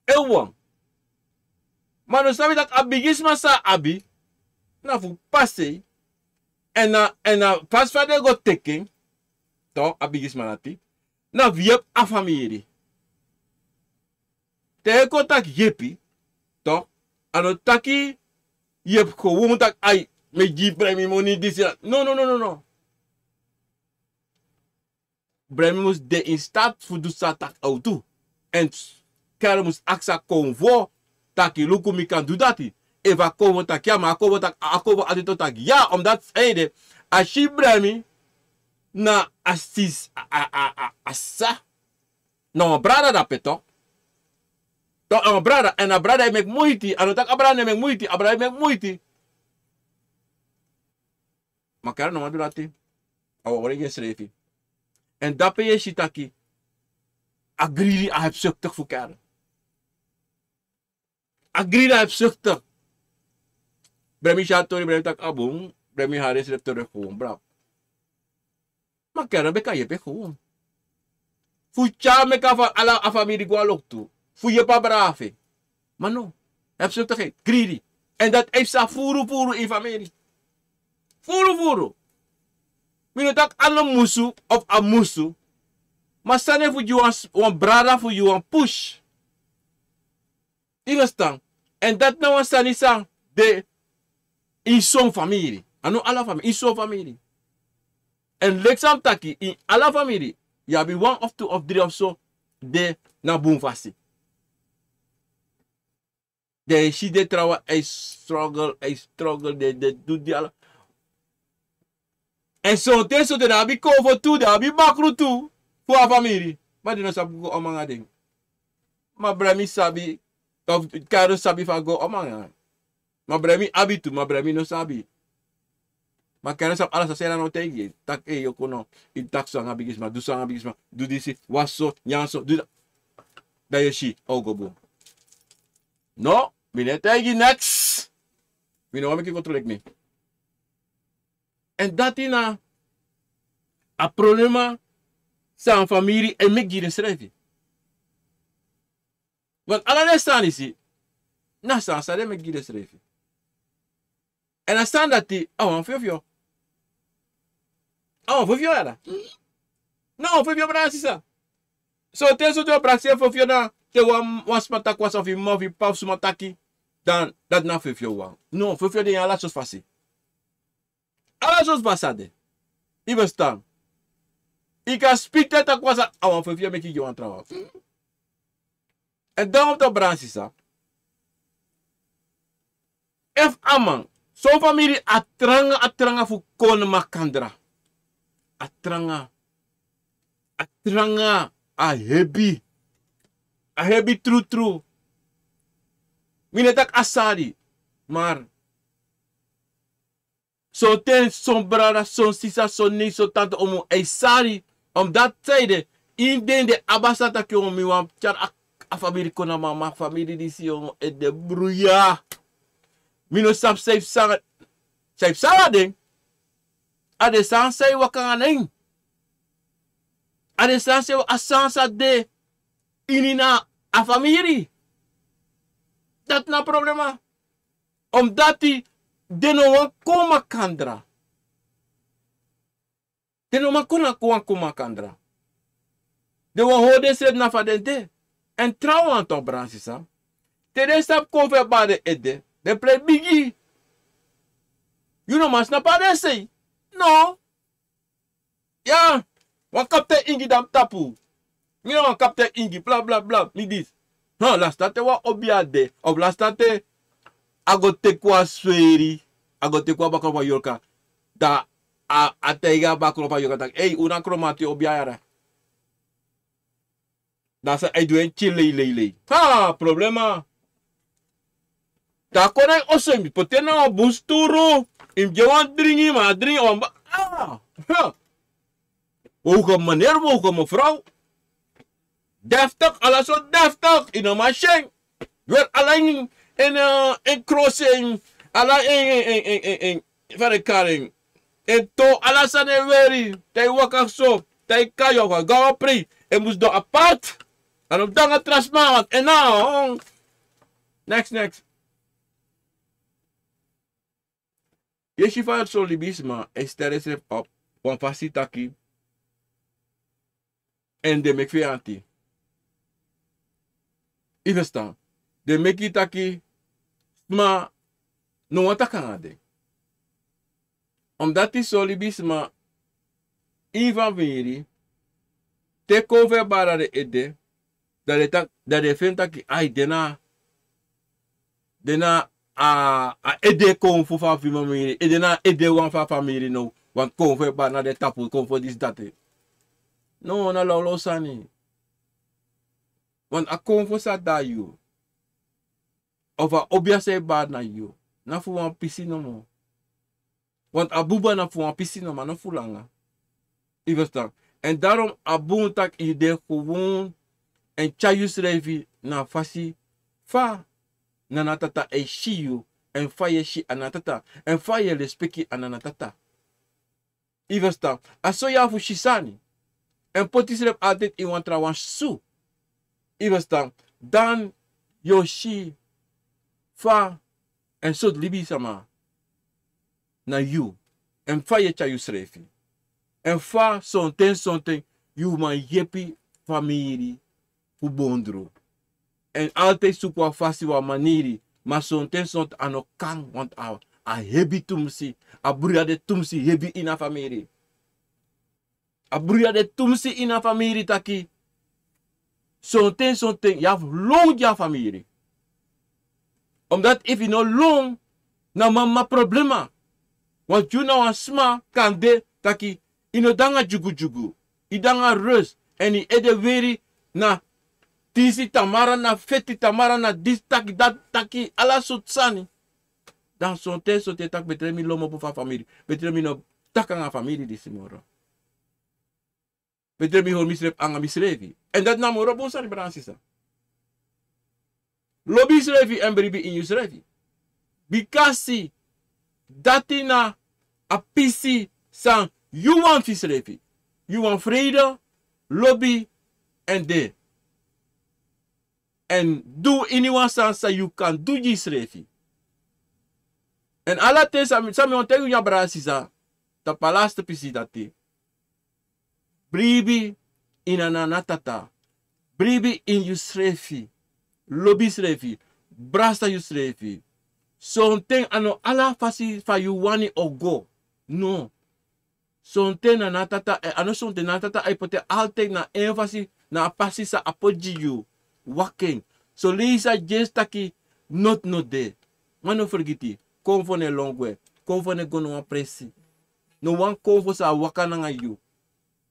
En wan. Ma a no sabi taki a bigisma san a abi na fu pasei. Èn na, èn na pasi fa den go teki en, to, a bigisma dati, na fu yepi a famiri. Te a e kon taki yepi, to, a no taki yepi kon, un mus taki ai, mi e gi Bremi moni disi. No, no, no, no, no. Bremi mus de in staat fu du san a taki a o du. Èn Karen mus aksi a konfo taki luku, mi kan du dati. Efu a konfo taki ya, ma a konfo taki, a konfo ati to taki ya, omdati san ede, a si Bremi na a sisa, a, a, a, a sisa. Na wan brada dape to. To, na wan brada, èn a brada e meki muiti, a no taki a brada no e meki muiti, a brada e meki muiti. Ma Karen no man du dati. A wani wroko gi ensrefi. Èn dape yu e si taki a gridi, a hebsuktig fu Karen. A gridi, a hebsuktig. Bremi si a tori, Bremi taki a bun, Bremi hari ensrefi tori fu wan brada. Ma Karen ben kan yepi en gewoon. Fu tyari meki a fa, ala a famiri go a loktu. Fu yepi a brada fu en. Ma no. Hebzuchtigheid, greedy. En dat heeft sa furu furu in famiri. Furu furu. Mi no taki a no musu of a musu. Ma sani fu gi wan, wan brada fu gi wan push. Yu verstan? En dat na wan sani san de in son famiri. A no ala famiri, in son famiri. En leki san mi taki, in ala famiri yu abi wan of tu of dri of so de na bun fasi. Dan yu si den trawan e struggle, e struggle, den, den du di ala. En sonten, sonten den abi konfo tu, den abi bakru tu fu a famiri. Ma den no sabi go omanga den. Ma brada mi sabi, of karo sabi fa go omanga. Ma brada mi abi tu, ma brada mi no sabi. Ma karo sabi ala sani san a no taigi en. Taki, ei, yu kon no, yu taki so anga bigisma, du so anga bigisma, du disi, wasi so, nyan so, du da. Dan yu si a o go bun. No, mi no e taigi neks. Mi no wani meki yu go tru leki mi. En dati na a problema san famiri e meki gi densrefi. Want ala den sani disi, na sani san den meki gi densrefi. En a sani dati, a wan fyofyo. A wan fyofyo, yara. Na wan fyofyo, brada, sisa. Sonten, sonten wan prakseri fyofyo na te wan, wan sma taki wan sani fu yu mama, fu yu p'pa, fu suma taki, dan dati na fyofyo wan. No, fyofyo de ini ala sortu fasi. Ala sortu fasi a de. Yu verstan? Yu kan spiti taki wan sani, a wan fyofyo meki gi wan trawan. En dan wan tok, brada, sisa. Efu a man, son famiri a tranga, a tranga fu kon makandra. A tranga. A tranga, a hebi. A hebi trutru. Mi no e taki a sari. Ma sonten son brada, son sisa, son neef, son tante, omu, a e sari. Omdati san ede, ini den de abra sani taki, omu, mi wani tyari a, a famiri kon na mama, famiri disi, omu, e de bruya. Mi no sabi san yu psa, san yu psa na den. A den sani san e waka anga den. A den sani san e waka, a sani san de ini na a famiri. Dati na problema. Omdati den no wani kon makandra. Den no man kon na kon wan kon makandra. Den wani hori densrefi na fa den de. En trawan tok, brada, sisa. Te den sabi kon fu e bari den ede, den prei bigi. Yu no man snapu a den sei. No. Ya, wan kapten ingi dan mi tapu. Mi na wan kapten ingi, bla, bla, bla, mi disi. Ha, lasi dati wan obia de, of lasi dati a go teki wan sweri, a go teki wan bakru fu a yorka. Dan a, a taigi a bakru fu a yorka taki, ei, un na kromati, obia yara. Dan san a e du, en tyari lei, lei, lei. Ha, problema. Dan a kon na en oso, yu mus poti en na wan bun sturu. Yu mus gi en wan dringi, ma a dringi wan ba-, ah, ha. Hoge meneer, hoge mevrouw. Deftig, ala so deftig, yu no man si en. Weri ala en, en, eh, en krosi, en, ala en, en, en, fa den e kari en. En to, ala sani e weri, te yu waka so, te yu kai, yu o go a wan prei, en mus doro apart. A no mus de anga tra sma, want en now, next, next. Yu e si fa son libisma e stel densrefi op wan fasi taki, en den meki feyanti. Yu e ferstan? Den meki taki sma no wani taki anga den. Omdati son libisma ini famiri, te kon fu e bari den ede, dan den taki, dan den feni taki, ai, den na, den na a, a ede kon fu a famiri, ede na ede wan fu a famiri now, want kon fu e bari na den tapu, kon fu disi dati. No, na lawlaw sani. Want a kon fu san de na yu, of a obia san e bari na yu, na fu wan pisi nomo. Want a buba na fu wan pisi nomo, a no fu langa. Yu e ferstan? En daarom a bun taki yu de gewoon en tyari yusrefi na a fasi fa Nana Tata e si yu, en fa yu e si a Nana Tata, en fa yu e lespeki a Nana Tata. Yu e ferstan? A so yu abi fu si sani. En poti yusrefi altijd ini wan trawan su. Yu e ferstan? Dan yu o si fa èn sortu libisama na yu, èn fa yu e tyari yusrefi, èn fa sonten sonten yu man yepi famiri fu bondru. Èn altèit suku wan fasi, wan maniri, ma sonten sonten a no kan, want a, a hebi tumsi, a bruya de tumsi hebi ini a famiri. A bruya de tumsi ini a famiri taki sonten sonten yu abi lon gi a famiri. Omdat efu yu no lon, na mama problema. Want yu na wan sma kan de taki yu no de nanga dyugudyugu, yu de nanga rust, èn yu ede weri na tisi tamara, na feti tamara, na disi taki, dati taki, ala sortu sani. Dan sonten sonten taki betre mi lomopo fu a famiri, betre mi no taki nanga a famiri disi moro. Betre mi hori misrefi anga misrefi. Èn dati na moro bun sani, brada nanga sisa. Lobi yusrefi èn bribi ini yusrefi. Bikasi dati na a pisi san yu wani fu yusrefi. Yu wani freide, lobi, èn de, èn du iniwan sani san yu kan du gi yusrefi. Èn ala ten san mi, san mi wani taigi unu, brada nanga sisa, tapu a laste pisi dati. Bribi ini a Nana Tata. Bribi ini yusrefi. Lobi yusrefi. Brasa yusrefi. Sonten a no ala fasi fa yu wani o go. No. Sonten Nana Tata, eh, a no sonten, Nana Tata e poti en altèit na en fasi, na a pasi san a poti gi yu. Waka en. Son leisi a dyesi taki noti no de. Ma no fergiti, konfo no e lon gwe. Konfo no e go no wan presi. No wan konfo sa waka nanga yu.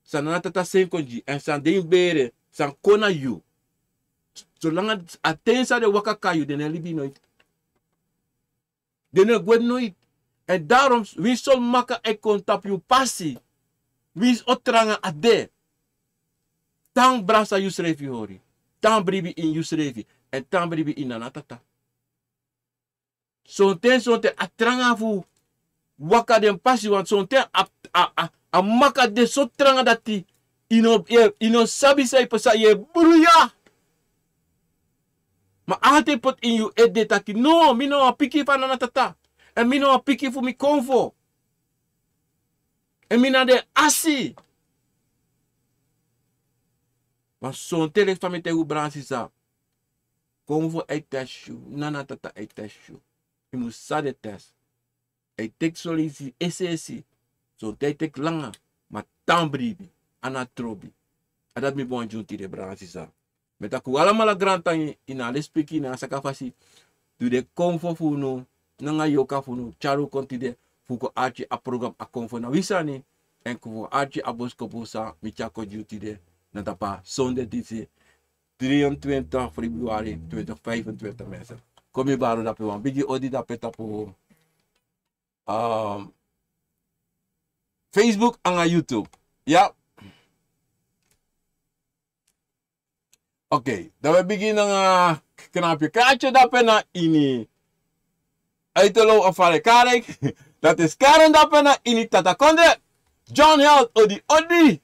San Nana Tata seni kon gi, èn san de ini bere, san kon na yu. Solanga a ten san den waka kon na yu, den no e libi noiti. Den no e gwe noiti. Èn daarom, winsi sori maka e kon tapu yu pasi, winsi o tranga a de, tan brasa yusrefi hori. Tan bribi ini yusrefi. Èn tan bribi ini Nana Tata. Sonten sonten a tranga fu waka den pasi, want sonten a, a, a, a maka de so tranga dati yu no, yu, yu no sabi san yu pasa, yu e bruya. Ma altèit poti ini yu ede taki no, mi na wan pikin fu a Nana Tata. Èn mi na wan pikin fu mi konfo. Èn mi na den asi. Ma sonten leki fa mi taigi unu, brada nanga sisa, konfo e tesi yu, Nana Tata e tesi yu. Yu mus sabi den tesi. A e teki son leisi esi esi. Sonten a e teki langa, ma tan bribi, a no trobi. A dati mi ben wani gi unu tide, brada nanga sisa. Mi e taki un alamala grantangi ini a lespeki, ini a saka fasi. Di den konfo fu unu nanga yoka fu unu tyari un kon tide, fu kon arki a program A Konfo Na Wi Sani, èn kon fu arki a boskopu san mi tyari kon gi unu tide, na tapu a sonde disi, drieëntwintig februari tweeduizend vijfentwintig, mensen. Kon mi bari un drape wan bigi odi drape tapu, ehm, Facebook anga YouTube. Ya. Oké, dan wi e bigin nanga knapi Kaatje drape na ini Uitelo of Fale Karijk. Dati Karen drape na ini Tatakondre. John Held, odi odi.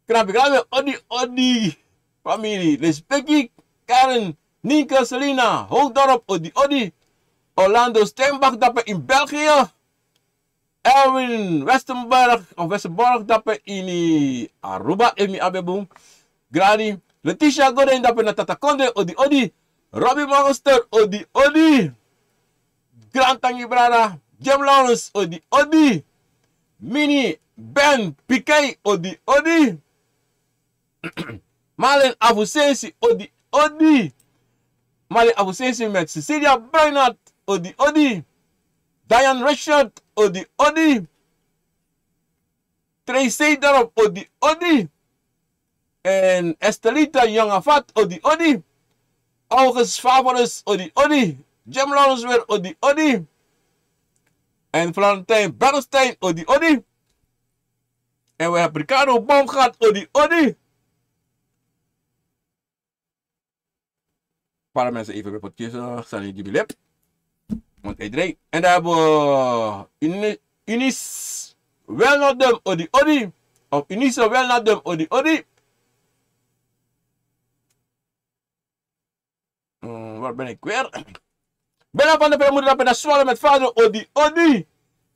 Knapi Kaatje, odi odi. Famiri, lespeki. Karen, Ninke, Selina, Hoogdorp, odi odi. Orlando Steinbach drape in België. Erwin Westenberg of Westenborg drape ini Aruba, efu mi abi en bun. Grani. Letitia Godin drape na Tatakondre, odi odi. Robbie Monster, odi odi. Grantangi brada. Jim Lawrence, odi odi. Mini Ben Pikei, odi odi. Marlin Avusensi, odi odi. Marlin Avusensi met Cecilia Bernard, odi odi. Diane Richard, odi odi. Trey Seedorf, odi odi. Èn Estelita Yongafat, odi odi. August Favorus, odi odi. Jim Lawrence weer, odi odi. Èn Florentine Bernstein, odi odi. Èn wi abi Ricardo Baumgart, odi odi. Para mensen even weer voor het kiezen. Sani Jubilee. Want hij dreigt. En dan hebben we Ini-, Inis Welnadum, odi odi. Of Inise Welnadum, odi odi. Hmm, waar ben ik weer? Bella van de Permuda, Bella Swallow met vader Odi Odi.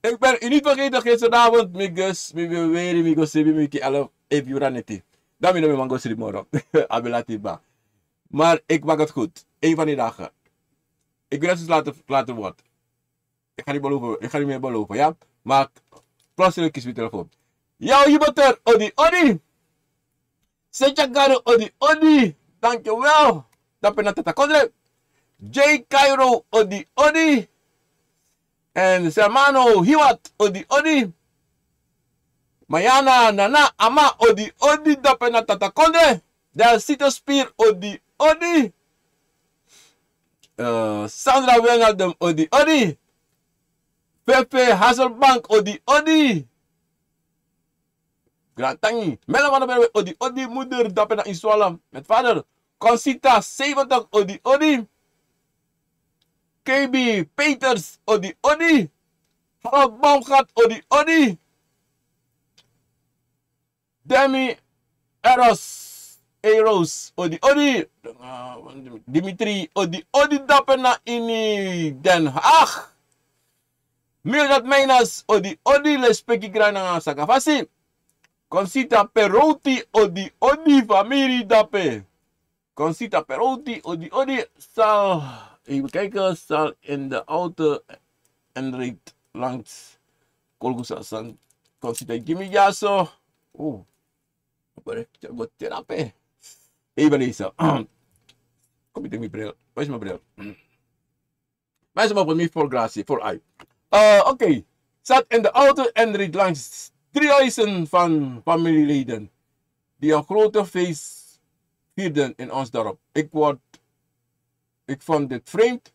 Ik ben u niet vergeten gisteravond, mi gus, mi ben weri, mi go sebi, mi ki elf, efi ura neti. Dan mi no mi man go sri moro. Abela tiba. Maar ik maak het goed. Een van die dagen. Ik ben net later, later wordt. Ik ga niet beloven, ik ga niet meer beloven, ja? Maar plotseling kies mijn telefoon. Yo, Huberter, Odi Odi. Setya Gado, Odi Odi. Dankjewel. Dape na Tata Kondre. J Cairo, Odi Odi. En Sermano Hiwat, Odi Odi. Mayana Nana Ama, Odi Odi. Dape na Tata Kondre. Del Sito Spir, Odi Odi. Eh, Sandra Wijnaldum, Odi Odi. Pepe Hasselbank, Odi Odi. Grantangi. Mela van de Merwe, Odi Odi. Moeder, dape na Iswala met vader. Conchita, zeventig, Odi Odi. K B Peters, Odi Odi. Harold Baumgart, Odi Odi. Demi Eros, Eros, Odi Odi. Dimitri, Odi Odi. Dape na ini Den Haag. Mildred Meinas, Odi Odi. Lespeki Grana Sagafasi. Conchita Perotti, Odi Odi. Famiri dape. Conchita Perotti, Odi Odi. Zal, even kijken, zal in de auto en reed langs Kolkusa San. Conchita, Jimmy Jaso. Oh, wat ben ik? Wat terape? Even deze. Kom, ik denk mijn bril. Waar is mijn bril? Mensen, maar voor mij voor gratie, voor ai. Eh, oké. Zat in de auto en reed langs drie huizen van familieleden die een grote feest vierden in ons dorp. Ik word, ik vond dit vreemd,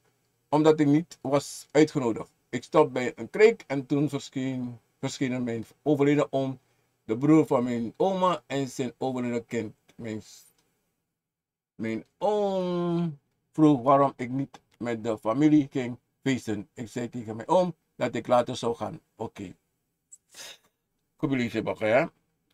omdat ik niet was uitgenodigd. Ik stop bij een kreek en toen verscheen, verschenen mijn overleden oom, de broer van mijn oma en zijn overleden kind. Mijn Mijn oom vroeg waarom ik niet met de familie ging feesten. Ik zei tegen mijn oom dat ik later zou gaan. Oké. Kom, jullie zien, hè?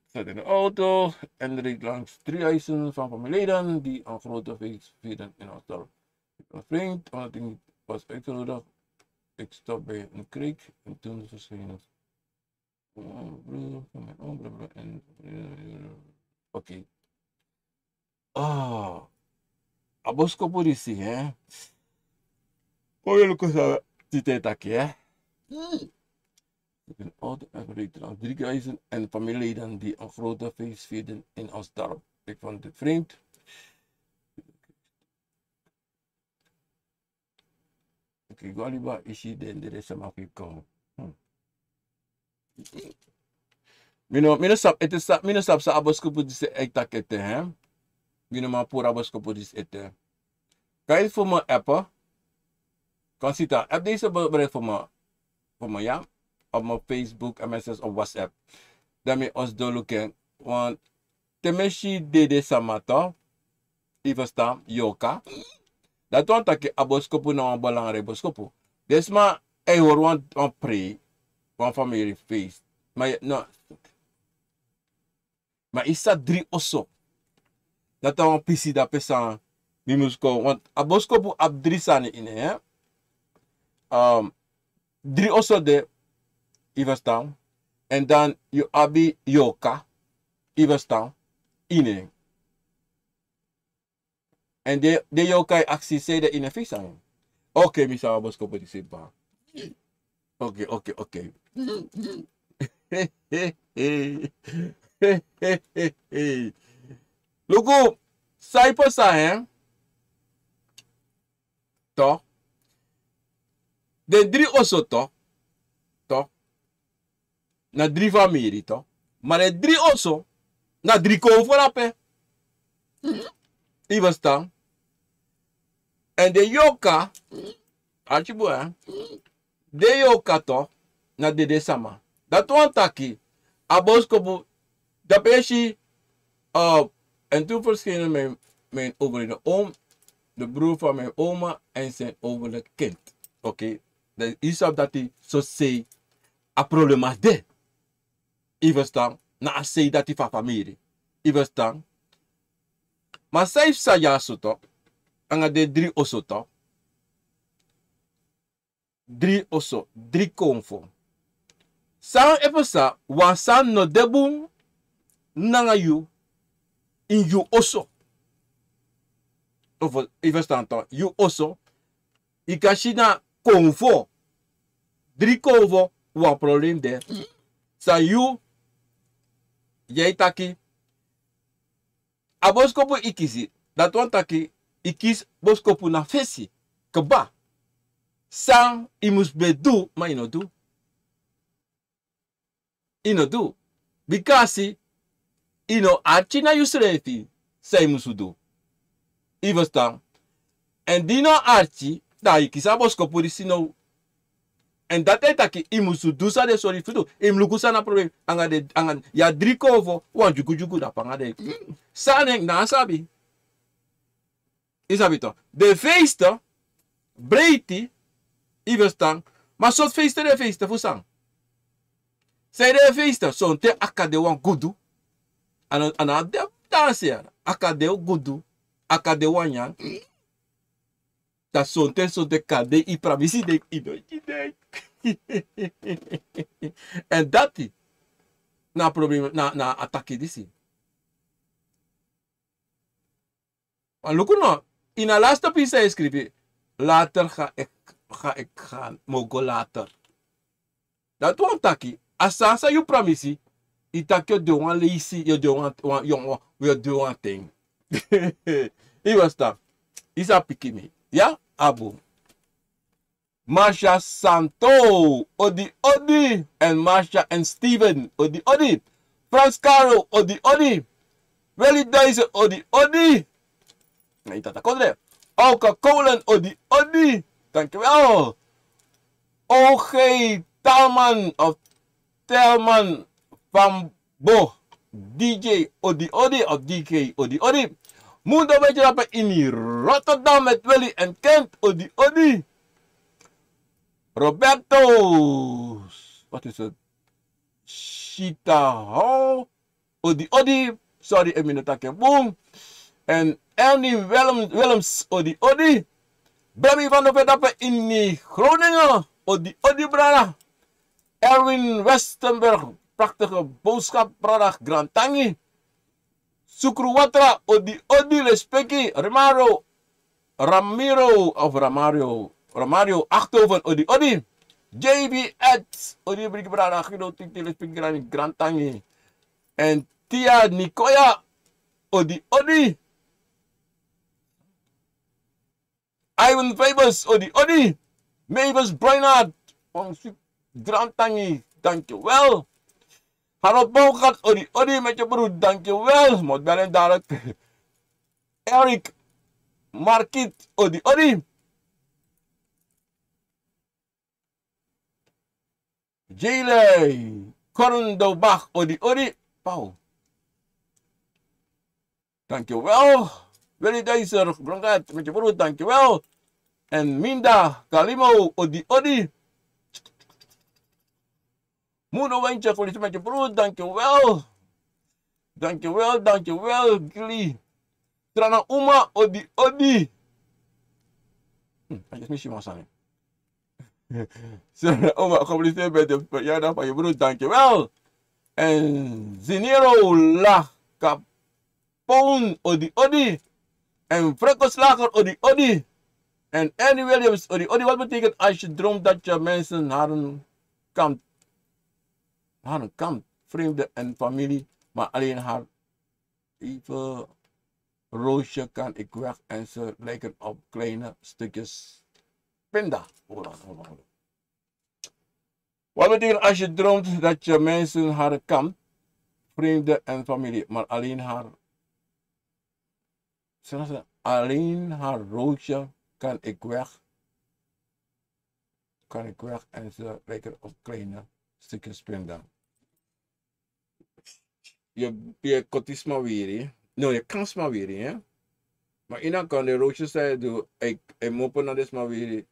Zat in de auto en reed langs drie huizen van familieleden die een grote feest vierden in ons dorp. Ik was vreemd, omdat ik niet was uitgenodigd. Ik stop bij een kreek en toen verscheen het. Oké. Ah, a boskopu disi, hè? Kon yu luku san tite taki, hè? Ik ben altijd erg trouwens drie huizen en familieleden die een grote feest vierden in ons dorp. Ik vond het vreemd. Oké, go liba isi den dede sama fu yu kon. Hmm. Mi no, mi no sabi, ete sa, mi no sabi san a boskopu disi e taki ete, hè? Mi no man puru a boskopu disi ete. Kan yu fu mi app? Kan sita, app deze be-, bereik fu mi, fu mi, ya? Op mijn Facebook, M S S of WhatsApp. Dan mi o sidon luku en, want te mi e si dede sama tu, yu ferstan, yorka. Dati wani taki a boskopu na wan belangrijk boskopu. Den sma e hori wan, wan prei, wan famiri feest. Ma yu, no. Ma yu sa dri oso. Dati na wan pisi dape san mi mus kon. Want a boskopu abi dri sani ini en, hè? Ehm, dri oso de, yu ferstan. En dan yu abi yorka, yu ferstan, ini en. En den, den yorka e aksi san de ini en fesi. Oké, mi sa wan boskopu disi pa. Oké, oké, oké. Luku, san e pasa, hè? Toch? Den dri oso, toch? Toch? Na dri famiri, toch? Ma den dri oso, na dri konfo drape. Yu ferstan? En den yorka, arki bun, hè? Den yorka, toch, na dede sama. Dati wani taki, a boskopu, dape yu si, eh, en toen verschenen mijn, mijn overleden oom, de broer van mijn oma en zijn overleden kind. Oké, dan yu sabi dati so sei a problema de. Yu ferstan? Na a sei dati fu a famiri. Yu ferstan? Ma san yu psa dyaso tu, nanga den dri oso tu. dri oso, dri konfo. San e pasa, wan sani no de bun nanga yu ini yu oso. Yu ferstan tok, yu oso, yu kan si na konfo, dri konfo, wan problem de. San yu, yu e taki, a boskopu yu kisi, dati wani taki yu kisi boskopu na fesi kba. San yu mus ben du, ma yu no du. Yu no du. Bikasi yu no arki na yusrefi san yu mus du. Yu ferstan? Èn di yu no arki, dan yu kisi a boskopu disi now. Èn dati e taki yu mus du san den sori fu du. Yu mus luku san na problem anga den, anga yu a dri konfo, wan dyugudyugu na panga den. San na en, na a sabi. Yu sabi tok. Den feiste breiti, yu ferstan? Ma sortu feiste den feiste fu san? San den feiste, sonten a kan de wan gudu. A no, a no de dansi ya. A kan de gudu, a kan de wan nyan. Dan sonten, sonten kan de yu pramisi de, yu no e gi den. Èn dati na problema, na, na a taki disi. Ma luku no, ini a laste pisi san yu skrifi, later ga ik, ga ik gaan, mi o go later. Dati wani taki, a sani san yu pramisi, yu taki yu o du en wan leisi, yu o du en wan, wan, yu o, yu o du en wan ten. Yu ferstan? Yu sa piki mi. Ya, a bun. Marcia Santo, odi odi. Èn Marcia èn Steven, odi odi. Frans Caro, odi odi. Willy Duizen, odi odi. Na yu tata kondre. Auke Kolen, odi odi. Dankjewel. O G Talman of Telman van Bo, D J, odi odi, of D K, odi odi. Mundo Wetjerape ini Rotterdam met Willy en Kent, odi odi. Roberto, wat is het? Shita Ho, odi odi. Sorry, efu mi no taki en bun. Èn Ernie Willem-, Willems, odi odi. Bemi van der Vet dape ini Groningen, odi odi brada. Erwin Westenberg, prachtige boodschap, brada, grantangi. Sukru Watra, odi odi, lespeki. Romaro, Ramiro of Ramario, Ramario Achtoven, odi odi. J B Eds, odi odi brada, Guido Titi, lespeki, gran-, grantangi. Èn Tia Nikoya, odi odi. Ivan Fabers, odi odi. Mavis Bruinart, wan switi grantangi, dankjewel. Harold Bongart, odi odi, met je broer, dankjewel. Mi o bel en dadelijk. Eric Markit, odi odi. Jele Korndobach, odi odi. Pau. Dankjewel. Willy Deiser, Brongat, met je broer, dankjewel. Èn Minda Kalimo, odi odi. Mundo Wentje, politie, met je broer, dankjewel. Dankjewel, dankjewel, Gili. Trana Uma, odi odi. Hm, a just misi wan sani. Trana Uma, gefeliciteerd met de verjaardag van je broer, dankjewel. Èn Zinero La Capone, odi odi. Èn Franco Slager, odi odi. Èn Andy Williams, odi odi. Wat betekent als je droomt dat je mensen haren kampt, haren kampt, vrienden en familie, maar alleen haar even roosje kan ik weg en ze lijken op kleine stukjes pinda. Hold on, hold on, hold on. Wat betekent als je droomt dat je mensen haren kampt, vrienden en familie, maar alleen haar, alleen haar roosje kan ik weg, kan ik weg en ze lijken op kleine stukjes pinda. Yu, yu e koti sma wiri. No, yu e kan sma wiri, hè? Ma ini a kondre roosje san yu du, yu e mopo na den sma wiri.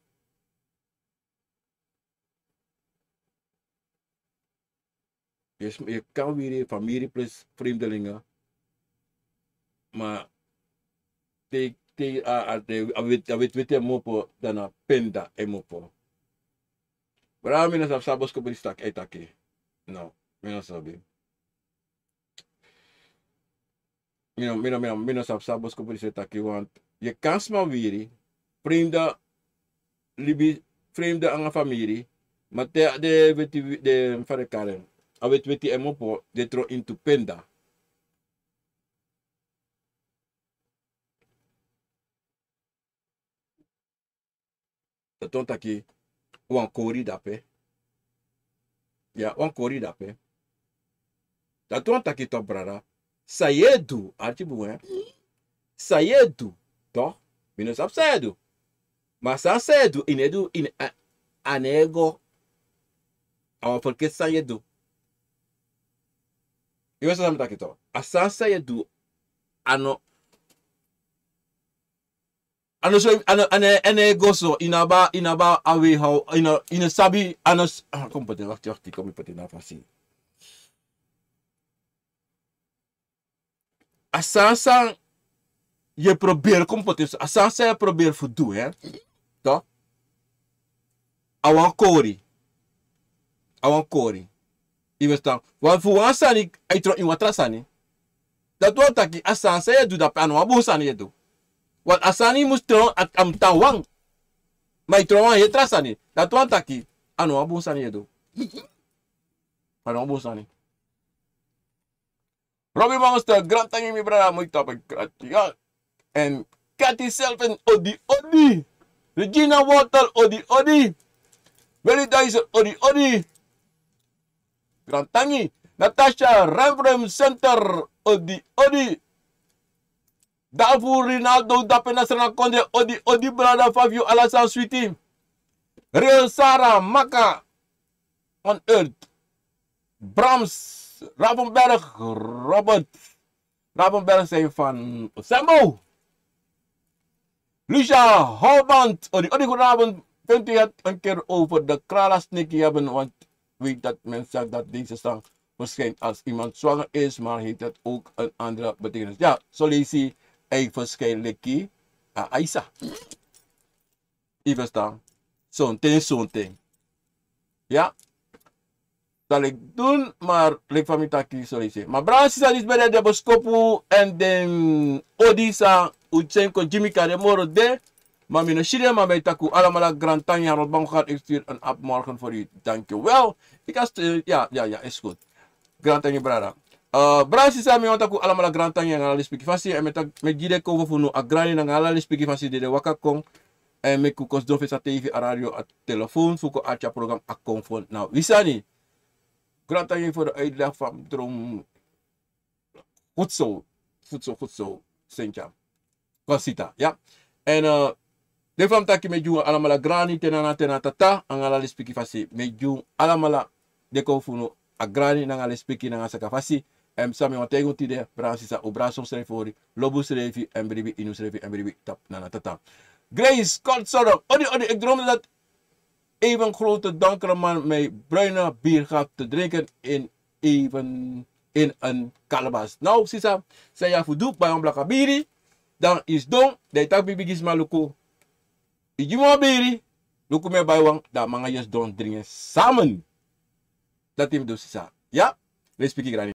Yu e sm-, yu e kan wiri famiri plus vreemdelingen. Ma te, te a, a, te, a wit, a wit, wit e mopo, dan na pinda e mopo. Brada, mi no sabi san a boskopu disi taki, e taki. No, mi no sabi. Mi no, mi no, mi no, mi no sabi san a boskopu disi e taki, want yu kan sma wiri, vreemde libi, vreemde nanga famiri, ma te den weti, den fa den kari en, a wetiweti e mu opo, den tron intu penda. Dati wani taki wan kori dape. Ya, wan kori dape. Dati wani taki tok, brada. San yu e du, arki bun, hè? San yu e du, tok? Mi no sabi san yu e du. Ma san san yu e du, yu no e du, yu no, a, a no e go. A wan ferketi san yu e du. Yu e sabi san mi taki, tok? A san san yu e du, a no, a no so, a no, a no, a no e go so, yu no abi, yu no abi a wei how, yu no, yu no sabi, a no s-, ah, kon poti, wakti, wakti, kon mi poti na fasi. A sani san yu e proberi kon poti so, a sani san yu e proberi fu du, hè? Toch? A wan kori. A wan kori. Yu e ferstan? Want fu wan sani, a e tron ini wan tra sani. Dati wani taki, a sani san yu e du dape, a no wan bun sani yu e du. Want a sani mus tron, a, a mus tan wan. Ma yu tron wan heri tra sani. Dati wani taki, a no wan bun sani yu e du. A no wan bun sani. Robbie Monster, grantangi mi brada, moeite op en kratje. Ja. En Cathy Selven, odi, odi. Regina Wortel, odi, odi. Willy Dyson, odi, odi. Grantangi. Natasha Renfrem Center, odi, odi. Dafu Rinaldo, dape na Sranakonde, odi, odi, brada Fabio, ala sani switi. Real Sara, Maka, on earth. Brahms, Ravenberg, Robert. Ravenberg zijn van Sembo. Lucia Holband, odi, odi, goedenavond. Vindt u het een keer over de Krala Sneki hebben, want weet dat men zegt dat deze slang verschijnt als iemand zwanger is, maar heeft het ook een andere betekenis. Ja, zo lees hij, hij verschijnt leki, uh, Aisa. Yu e ferstan? Sonten, sonten. Ya. San leki dun, ma leki fa mi taki so leki. Ma brada, sisa, disi ben de den boskopu èn den odi san un seni kon gi mi, kande moro de. Ma mi no si den, ma mi e taki un alamala grantangi. Harold Bango gaat, ik stuur een app morgen voor u. Dankjewel. Ik ga stu-, ja, ja, ja, is goed. Grantangi, brada. Eh, brada, sisa, mi wani taki un alamala grantangi nanga ala lespeki fasi. Èn mi e taki, mi e gi den konfo fu unu a grani nanga ala lespeki fasi di den waka kon. Èn meki un kon sidon fesi a tv, a radio, a telefoon, fu kon arki a program a konfo na wi sani. Grantangi voor de uitleg van droom. Goed zo, goed zo, goed zo, Sentja. Kon sita, ya. Èn, eh, den fa mi taki, mi e gi un alamala grani, te na nana, te na tata, nanga ala lespeki fasi. Mi e gi un alamala den konfo fu unu a grani nanga lespeki nanga saka fasi. Èn san mi wani taigi un tide, brada, sisa, un brada srefi, lobi unsrefi èn bribi ini unsrefi èn bribi tapu nana, tata. Grace, kort zorg. Odi, odi, ik droomde dat even grote donkere man mij bruine bier gaf te drinken in even in een kalebas. Now, sisa, san yu abi fu du, bai wan blaka biri, dan yu sidon, dan yu taki bigisma luku. Yu gi mi wan biri, luku mi e bai wan, dan mi nanga yu e sidon dringi en samen. Dati yu mus du, sisa. Ya? Lespeki grani.